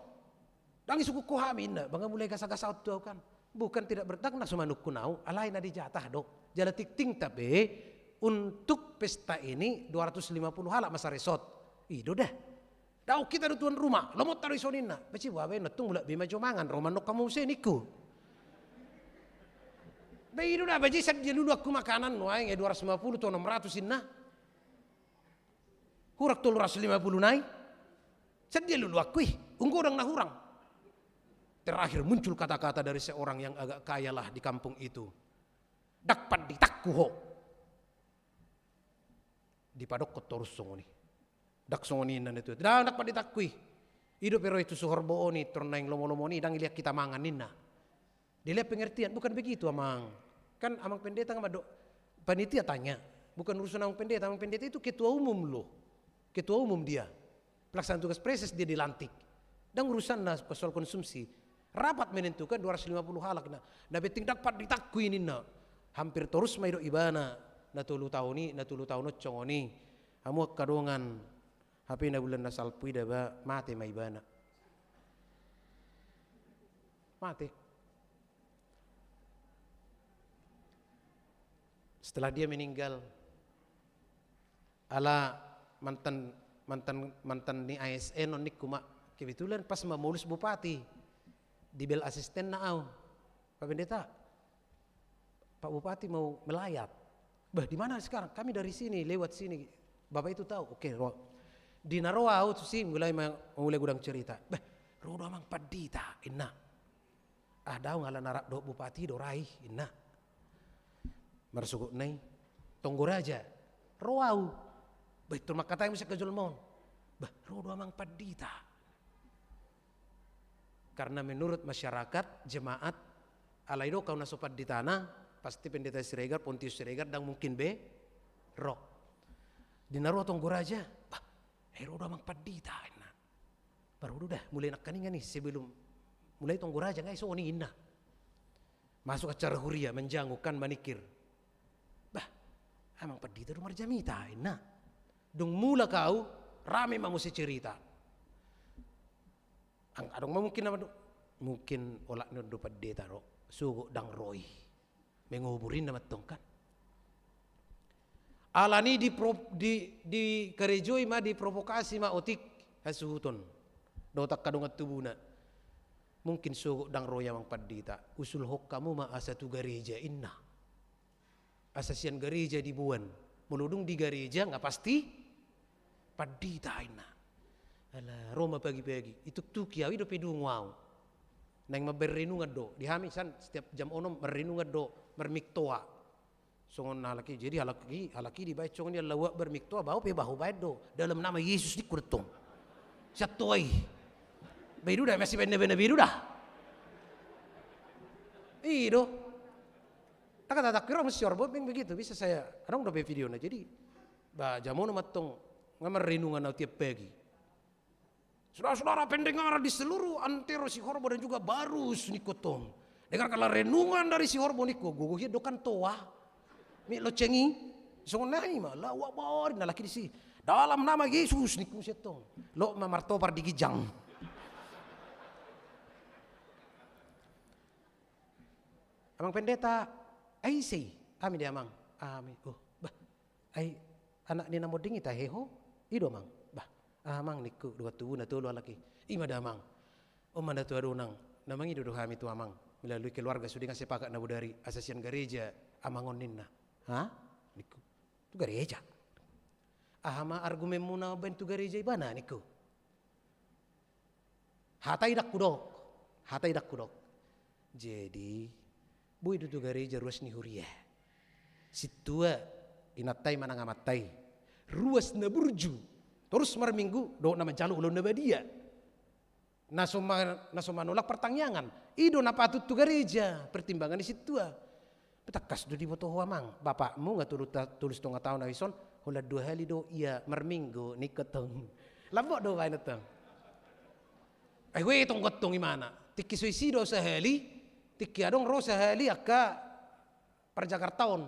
Ndang isungkun ho hami inna, ba nga mulai gasa-gasaon tu au kan. Bukan tidak bertak na so manungkun au, alai na dijatah do. Jala tingtingta pe, untuk pesta ini dua ratus lima puluh halak ma saresort. I do da. Dao hita do tuan rumah, lomonta do i son inna. Ba cibo abe na tung mulak be ma jo mangan, ro ma annon hamu muse ningku. Ba i do da, ba jadi sadia luluanku makanan nuaeng, eh, dua ratus lima puluh tu enam ratus inna. Hurang tolu ratus lima puluh nai. Sadia luluanku i, ung godang na hurang. Terakhir muncul kata-kata dari seorang yang agak kaya lah di kampung itu. Ndang panditangku ho. Dipadokkon torus songon i. Ndang songon i inna na tuat. Ndang, ndang panditangku i. I dope ro i tu si Horbo on i, tor naeng lomo-lomo on i, ndang dilean hita mangan ninna. Dilean pengertian, bukan begitu amang. Kan amang pendeta nga mandok, panitia tanya. Bukan urusan amang pendeta, amang pendeta itu ketua umum loh. Ketua umum dia. Pelaksana tugas preses dia dilantik. Ndang urusanna soal konsumsi. Rapat menentukan dua ratus lima puluh halak na. Na penting ndang panditangku i ninna. Hampir torus ma didok ibana. Na tolu taon i, na tolu taon on songon i. Hamu angka dongan. Hape na bulan na salpu i da ba, mate ma ibana. Mate. Setelah dia meninggal, ala mantan, mantan, mantan ni A S N on ningku ma, kebetulan pas ma molus bupati, dibel asistenna au. Pak Pendeta, Pak Bupati mau melayat. Bah, di mana sekarang? Kami dari sini, lewat sini. Bapak itu tahu? Oke, ro. Di na ro au tusi, mulai ma-, mulai godang cerita. Bah, ro do amang pandita, inna. Ah, daong ala na rap dohot bupati do ra i, inna. Marsogot nai, Tonggo Raja. Ro au. Bah, itu mangkatai muse angka jolma on. Bah, ro do amang pandita. Karena menurut masyarakat, jemaat, alai do kau na so panditana, pasti Pendeta Siregar, Pontius Siregar, ndang mungkin be ro. Di na ro Tonggo Raja, bah, eh, ro do amang pandita, inna. Baru do da, mulai nangkaningan i, sebelum mulai Tonggo Raja, nga i songon i, inna. Masuk acara huria, manjanguk kan, manikir. Bah, amang pandita do marjamita, inna. Dung mulak au, rame ma muse cerita. Ang adong ma mungkin nama do, mungkin olat ni on do pandita ro, sogot ndang ro i. Mengubur inna mantong kan. Alani di pro-, di, dikarejoi ma, diprovokasi ma otik hasuhuton. Dohot angka dongan tubuna. Mungkin sogot ndang ro i amang pandita. Usulhon hamu ma asa tu gareja inna. Asa sian gareja diboan. Molo dung di gareja nga pasti pandita inna. Ala, ro ma pagi-pagi. Ituktuki au, i dope dungo au. Naeng mambaen renungan do. Di hami san, setiap jam onom marrenungan do, marmiktoa. Songon halak i, jadi halak i, halak i dibaen songon i Allahu Akbar, miktoa, bah au pe bah hubaen do. Dalam nama Yesus ningku do tong. Sian toa i. Bah i do da, masih baen na baen na bah i do da. I do. Taka tatak kira mesti orbot begitu, bisa saya, adong dope videona. Jadi, bah, jam onom mantong, nga marrenungan au tiap pagi. Saudara-saudara pendengaran di seluruh antero Sihorbo dan juga Barus ningku tong. Dengarkanlah renungan dari Sihorbo ningku, gogo hian do kan toa. Mik lonceng i, songon nai ma, Allahu Akbar, na laki disi. Dalam nama Yesus ningku sian tong. Lo ma martopar di ginjang. Amang Pendeta, ai ise i? Hami da amang. Hami. Oh, bah. Ai anak ni na monding i tahe ho? I do amang. Bah, amang ningku, dongan tubuna tolu halak i. I ma da amang. On ma na tu adonang. Na mangido do hami tu amang. Melalui keluarga sude nga sepakat na bodari. Asa sian gareja amang on ninna. Ha? Ningku. Tu gareja. Aha ma argumenmu na baen tu gareja ibana ningku. Hata i ndang hudok, hata i ndang hudok. Jadi, boi do tu gareja ruas ni huria. Sintua, inanta i manang amanta i. Ruas na burju, torus marminggu, dohot na manjalo ulaon na badia. Na so ma-, na so manolak partangiangan. I do na patut tu gareja, pertimbangan ni sintua. Tangkas do diboto ho amang, bapakmu nga tolu ta-, tolu satonga taon au dison, holan dua hali do ia marminggu ningku tong. Lambok do baen tong. Ai ue tong gontong imana. Tingki so isi do sahali, tingki adong ro sahali angka parjakarta on.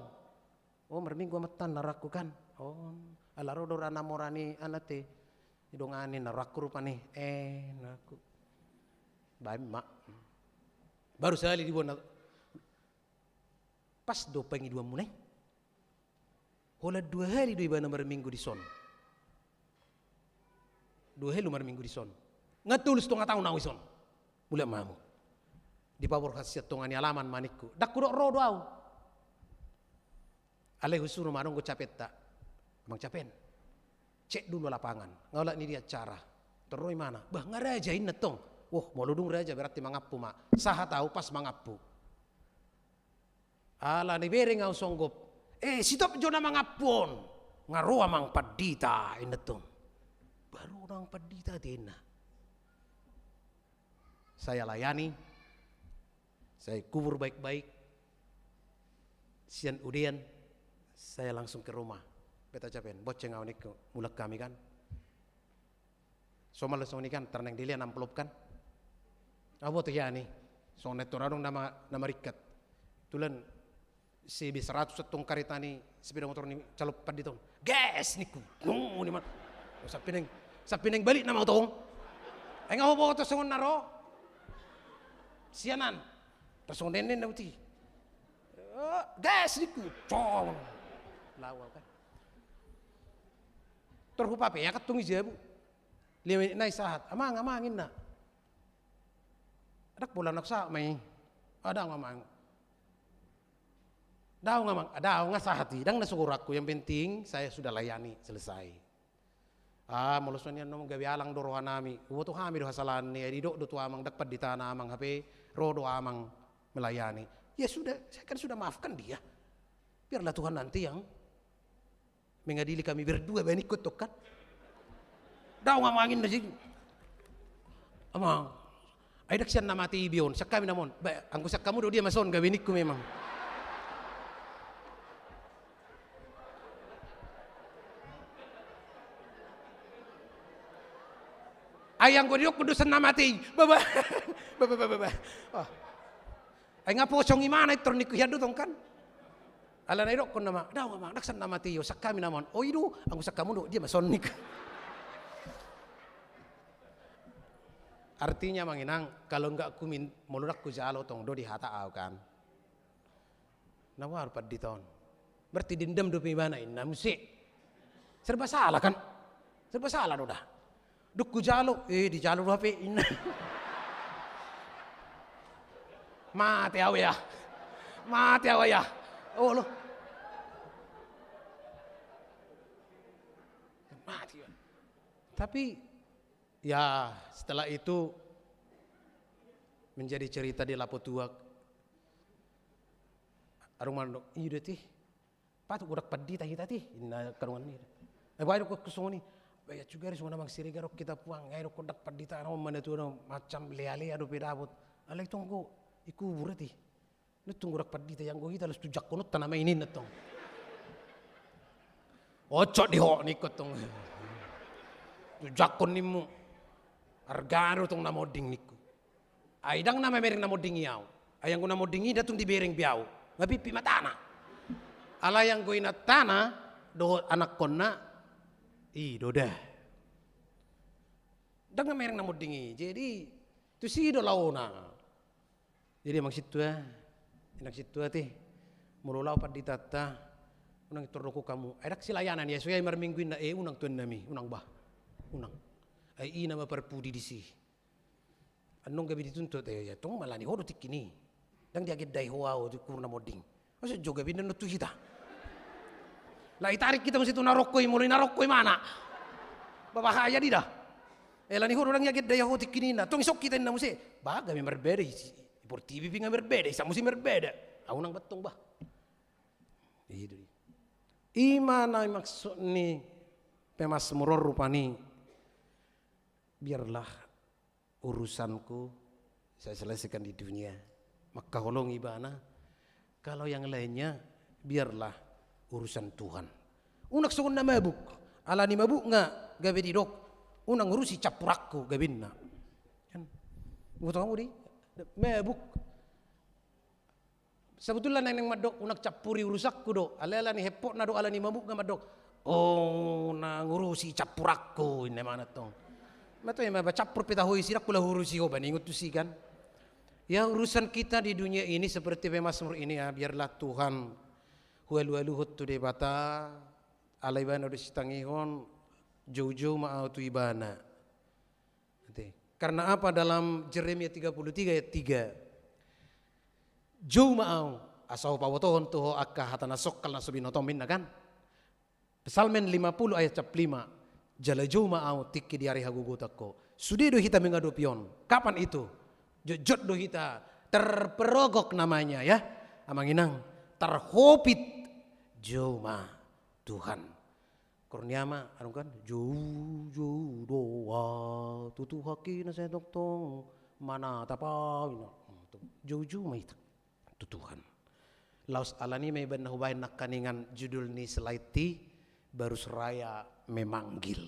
O, marminggu amanta na rohangku kan. O, ala ro do ra na mora ni ana te. Didongani na rohangku rupani. Eh, naku. Baen ma. Baru sahali diboan na. Pas do pangidoanmuna i. Holan dua hali do ibana marminggu dison. Dua hali do marminggu dison. Nga tolu setengah taon au dison. Mulak ma hamu. Dipaborhat sian tonga ni alaman ma ningku. Ndang hudok ro do au. Alai husuru ma, adong do capenta. Amang capen. Cek dulu lapangan. Nga olat ni dia acara. Tor ro imana. Bah, nga raja inna tong. Wah, molo dung raja berarti mangampu ma. Sahat au pas mangampu. Ala dibereng au songgop. Eh, sitop jo na mangampu on. Nga ro amang pandita inna tong. Baru amang pandita te inna. Saya layani, saya kubur baik-baik, sian udean, saya langsung ke rumah. Beta capen, bonceng au ningku, mulak hami kan. Somal songon i kan, tar naeng dilehon amplop kan. Au boto hian i, songon na tor adong nama, nama ringkat. Tulan C B seratus antong kareta ni sepeda motor ni calon pandita on. Gas ningku. Nung, ni man. Sampe naeng, sampe naeng balik nama oto on. Ai nga huboto songon na ro. Sianan. Tar songon nenen na uti. Eh, gas ningku. Cong. Lawa kan. Tor hupapeak antong i jabu. Lima menit nai sahat. Amang, amang inna. Ndang pola na sahat ma i. Adong amang. Daong amang, daong nga sahat i, ndang na so goarku, yang penting saya sudah layani, selesai. Ah, molo songon i annon gabe alang do rohanami, huboto hami do hasalaanna i, didok do tu amang, ndang panditana amang, hape ro do amang melayani. Ya sudah, saya kan sudah maafkan dia. Biarlah Tuhan nanti yang mengadili kami berdua, baen ningku tong kan. Daong amang inna si. Amang. Ai ndang sian na mate i be on, sian hami nama on. Ba, anggo sian hamu do dia ma son gabe ningku memang. Ai anggo didokkon do sian na mate i. Ba, ba. Ba, ba, ba, ba, ba. Oh. Ai nga posong imana i tor ningku hian do tong kan. Ala na idokkon nama, daong amang, ndang sian na mate i, sian hami nama on. O i do, anggo sian hamu do dia ma son ningku. Artinya amang inang, kalau nggak kumin-, molo ndang hujalo tong do dihata au kan. Na boha do pandita on. Berarti dendam dope ibana inna muse. Serba salah kan? Serba salah do da. Dung hujalo, eh, dijalo do hape inna. Mate au ya. Mate au ya. Olo. Mate au. Tapi ya setelah itu menjadi cerita di Lapo Tuak. Adong mandok, i do ti. Patut godang pandita hita ti, inna angka dongan i. Eh, baen do songon i. Baen juga songon amang Siregar on hita puang, baen do godang pandita, na on ma na tuatua, macam lea-lea dope dapot. Alai tong anggo i kubur ti. Nuntung godang pandita i, anggo hita laos tujangkononta nama i ninna tong. Ocot di ho ningku tong. Tujangkon nimmu. Arga do tong na monding ningku. Ai ndang na mamereng na monding i au. Ai anggo na monding i ndang tung dibereng be au. Nga pimpi matana. Alai anggo inantana dohot anakkonna i do da. Ndang na mamereng na monding i. Jadi tusi do laona. Jadi amang sintua, inang sintua ti, molo laho panditanta, unang tordokkon hamu. Ai ndang silayanan i, so i ai marminggu inna, eh, unang tuannami, unang bah. Unang. Ai i nama parpudi disi. Annon gabe dituntut, eh, ya, tong ma ala ni ho do tingki i. Ndang diagendai ho au tu kubur na monding. Masa jo gabe inna annon tu hita. Laho ditarik hita muse tu na rongko i, molo i na rongko imana. Babahaya do da. Eh, ala ni ho do ndang diagendai ho tingki i inna. Tong dison hita inna muse. Bah, gabe marbeda i si, i portibi pe nga marbeda, i sa muse marbeda. Au unang bah tong bah. I do i. I ma na maksud ni pemazmur on rupani. Biarlah urusanku saya selesaikan di dunia. Mangkaholongi ibana, kalau yang lainnya biarlah urusan Tuhan. Unang songon na mabuk, ala ni mabuk nga gabe didok, unang urusi campuranku gabinna. Kan? Boto hamu do i, mabuk. Sabotulna naeng mandok, unang campuri urusanku do, alai ala ni hepotna do, ala ni mabuk nga mandok, o, unang urusi campuranku, inna ma antong. Mato ima ba campur pe taho i, sirangku laho urusi ho, ba ningon tusi kan. Ya, urusan kita di dunia ini seperti pemazmur ini ya, biarlah Tuhan hualualuhon tu Debata, ala Ibana do sitangihon, joujou ma au tu Ibana. Nanti. Karena apa dalam Jeremia tiga puluh tiga ayat tiga? Jou ma au, asa hupabotohon tu ho angka hata na songkal na so binotom inna kan? Psalmen lima puluh ayat sampulu lima, jala jou ma au tingki di ari hagogotanku. Sude do hita mengadopi on. Kapan itu? Jotjot do hita terperogok namanya ya. Amang inang, terhopit jou ma Tuhan. Kurnia ma, anu kan, jou, jou, doa, tu Tuhan kina saya tongtong, mana tapa, ina. Jou, jou ma hita. Tu Tuhan. Laos alani ma iban na hubaen nangkaningan judul ni slide i, Barus Raya Memanggil.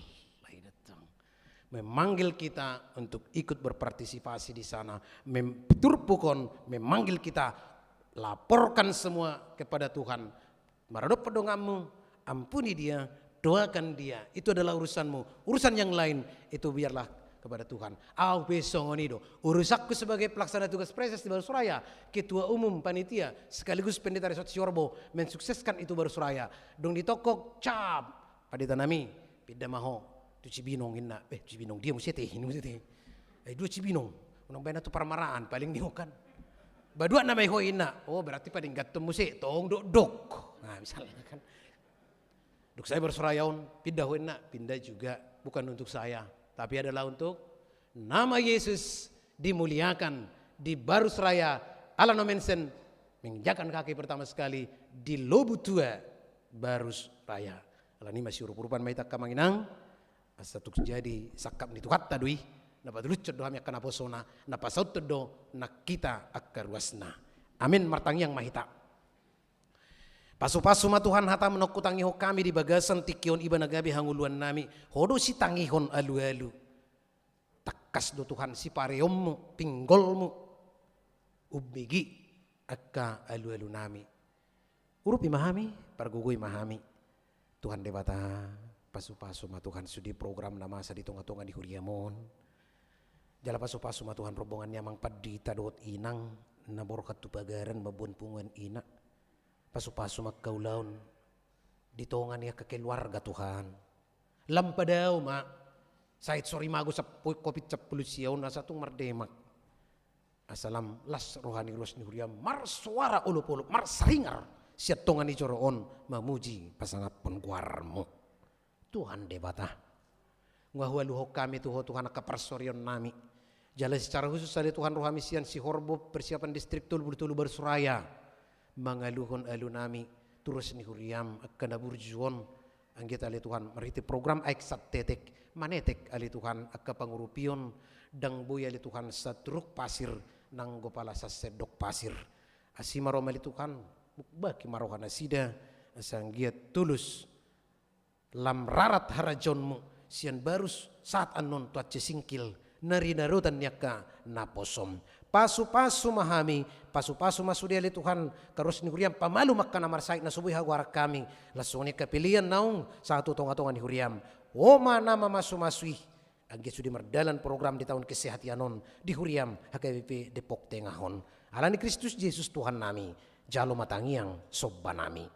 Memanggil kita untuk ikut berpartisipasi di sana. Mem-, turpuk on memanggil kita, laporkan semua kepada Tuhan. Maradophon donganmu, ampuni dia, doakan dia. Itu adalah urusanmu. Urusan yang lain, itu biarlah kepada Tuhan. Au pe songon i do. Urusanku sebagai pelaksana tugas praeses di Barus Raya, ketua umum panitia, sekaligus pendeta Resort Siorbo, mensukseskan itu Barus Raya. Dung ditongkok, cap, pandeta nami, pinda ma ho tu Cibinong inna. Eh, Cibinong dia muse te, ini muse te. Eh, dua Cibinong. Unang baen tu Parmaraan, paling ni ho kan. Ba dua nama i ho inna. Oh, berarti paling gantong muse, tong dokdok. Nah, misalnya kan. Dok saya Barus Raya on, pinda ho inna, pinda juga, bukan untuk saya, tapi adalah untuk nama Yesus dimuliakan di Barus Raya. Ala Nomensen menginjakkan kaki pertama sekali di Lobu Tua Barus Raya. Alani masiurup-urupan ma hita angka amang inang, asa tung jadi sangkap ni Tuhanta do i, na patulushon do hami angka naposona, na pasauthon do nang hita angka ruasna. Amin, martangiang ma hita. Pasupasu ma Tuhan hatamu naung hutangihon hami di bagasan tingki on, iba na gabe hangoluan nami, ho do sitangihon alualu. Tangkas do Tuhan sipareonmu, pinggolmu, umbege angka alualu nami. Urupi ma hami, pargogoi ma hami. Tuhan Debata, pasupasu ma Tuhan sude program na masa di tongatonga ni huriam on. Jala pasupasu ma Tuhan rombongan ni amang pandita dohot inang na borhat tu pagaran mamboan punguan ina. Pasupasu ma angka ulaon di tonga ni angka keluarga Tuhan. Lam padao ma sahit sorimago sampulu, covid sampulu sia on asa tung mardemak. Asa lam las roha ni ruas ni huriam marsoara olopolop, marsaringar sian tonga ni joro on mamuji pasangaphon goarmu. Tuhan Debata. Nunga hualuhon hami tu ho Tuhan angka parsorion nami. Jala secara khusus ale Tuhan rohami sian Sihorbo persiapan distrik tolu pulu tolu Barus Raya. Mangaluhon alu nami tu ruas ni huriam angka na burju on. Anggiat ale Tuhan marhite program aek santetek. Manetek ale Tuhan angka pangurupion. Ndang boi ale Tuhan saturuk pasir nanggo pala sasendok pasir. Asi ma ro ma ale Tuhan. Bukbaki ma roha nasida. Asa anggiat tulus lam rarat harajaonmu sian Barus sahat annon tu Aceh Singkil na rinarotan ni angka naposom. Pasupasu ma hami, pasupasu ma sude ale Tuhan angka ruas ni huriam, pamalum angka na marsahit na so boi hagoaran hami, laos songon i angka pelean naung sahat tu tongatonga ni huriam. Ho ma na mamasumasu i anggiat sude mardalan program di taon kesehatan on di huriam H K B P Depok Tengah on. Ala ni Kristus Jesus Tuhan nami, jalo ma tangiang somba nami.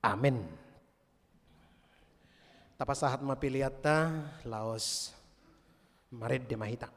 Amen. Tapasahat ma peleanta laos marende ma hita.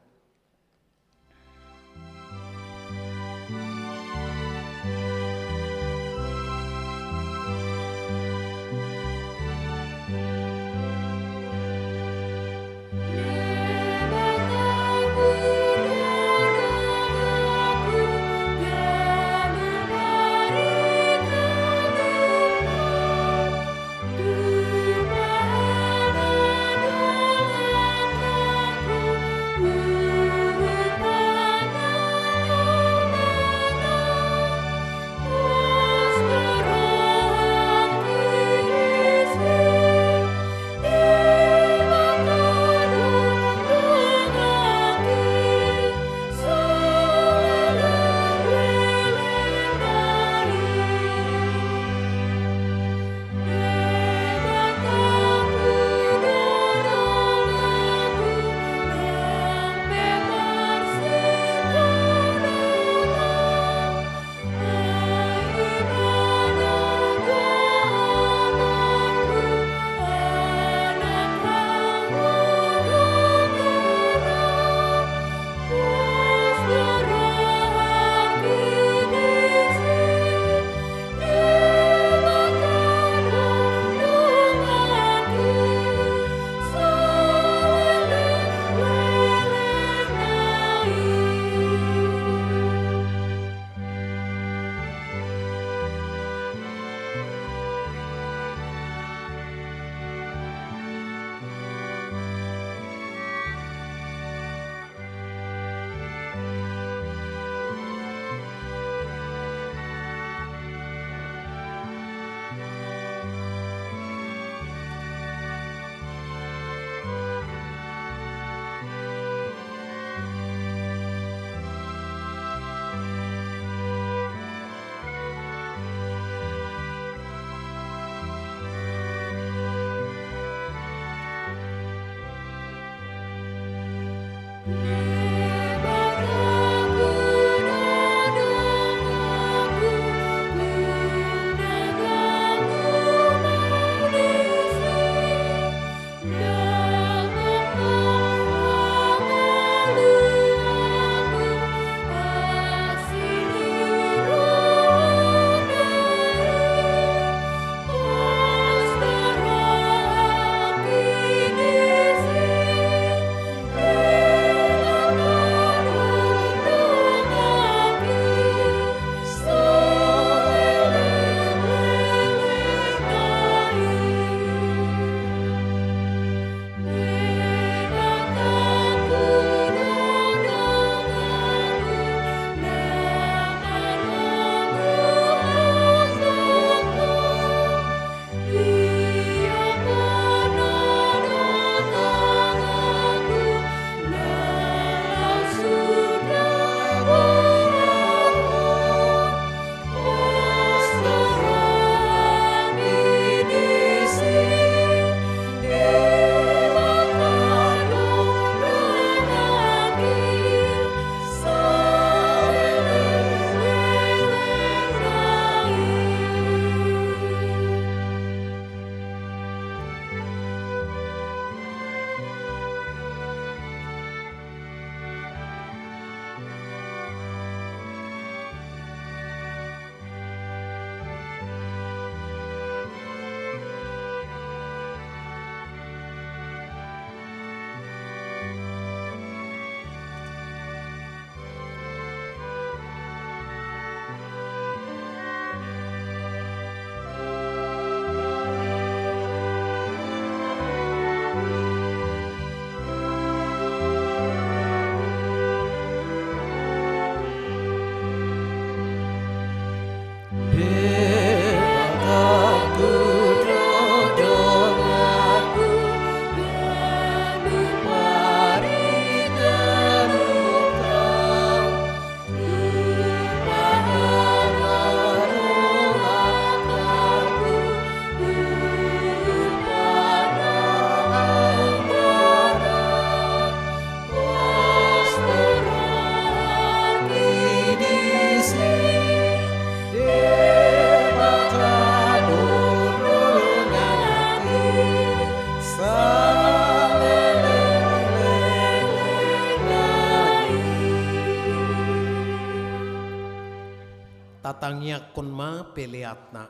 Tatangiangkon ma peleanna.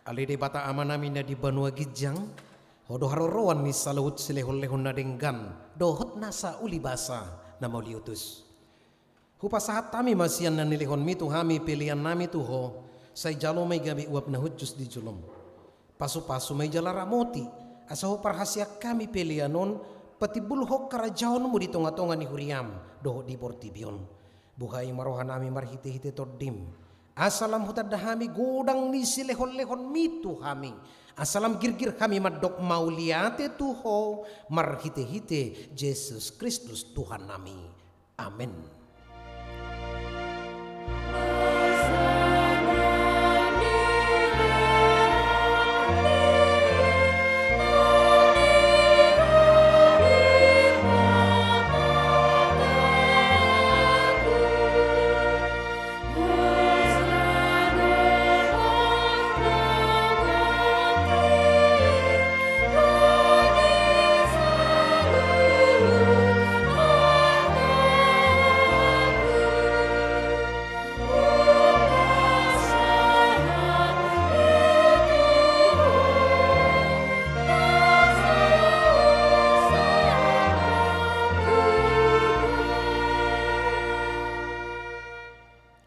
Ale Debata Amanami na di banua ginjang, Ho do haroroan ni saluhut silehonlehon na denggan dohot nasa ulibasa na mauliutus. Hupasahat hami ma sian na nilehonmi tu hami peleannami tu Ho, sai jalo ma i gabe uap na hushus di jolom. Pasupasu ma i jala ramoti, asa huparhaseang hami pelean on patimbulhon harajaonmu di tongatonga ni huriam dohot di portibi on. Buhai ma rohanami marhitehite Tondim, asa lam hutanda hami godang ni silehonlehonmi tu hami, asa lam girgir hami mandok mauliate tu Ho marhitehite Jesus Kristus Tuhannami. Amen.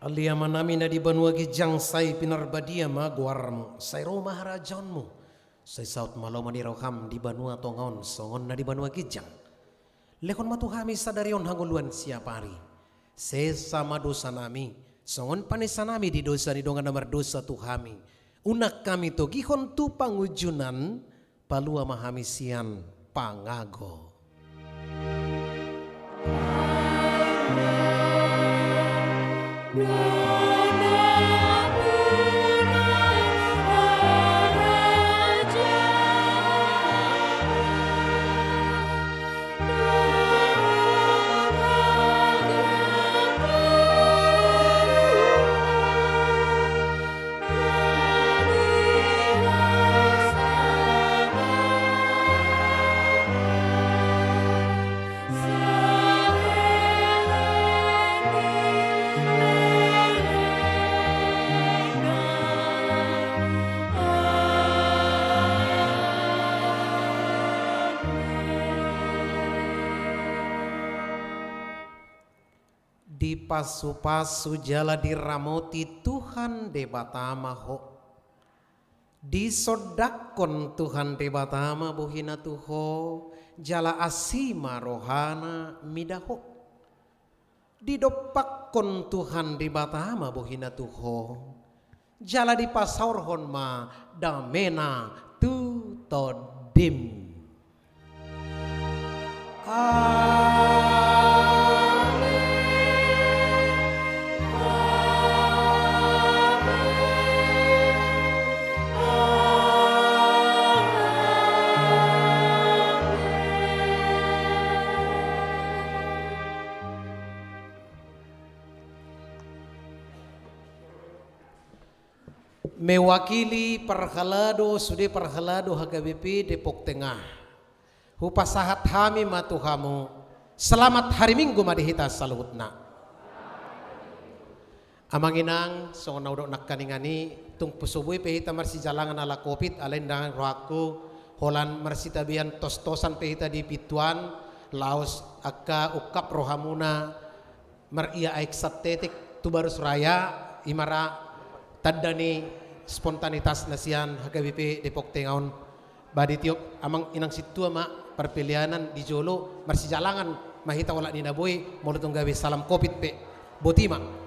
Ale Amanami na di banua ginjang, sai pinarbadia ma goarmu, sai ro ma harajaonmu, sai saut ma lomo ni roham di banua tonga on songon na di banua ginjang. Lehon ma tu hami sadari on hangoluan siapari. Sesa ma dosanami, songon panesanami di dosa ni dongan na mardosa tu hami. Unang hami togihon tu pangunjunan, palua ma hami sian pangago. Dipasupasu jala diramoti Tuhan Debata ma ho. Disondangkon Tuhan Debata ma bohina tu ho, jala asi ma rohana mida ho. Didompakkon Tuhan Debata ma bohina tu ho, jala dipasaorhon ma damena tu tondim. Amen. Amen. Amen. Mewakili parhalado, sude parhalado H K B P Depok Tengah, hupasahat hami ma tu hamu, selamat hari Minggu ma di hita saluhutna. Amang inang, songon na hudok nangkaningan i, tung so boi pe hita marsijalangan ala covid, alai ndang rohangku, holan marsitabean tostosan pe hita di pintuan, laos angka ungkap rohamuna, maria aek santetek tu barus raya, i ma ra tanda ni spontanitas na sian H K B P Depok Tengah on. Ba ditiop amang inang sintua ma parpeleanan di jolo, marsijalangan ma hita olat ni na boi, molo tung gabe salam covid pe. Boti ma.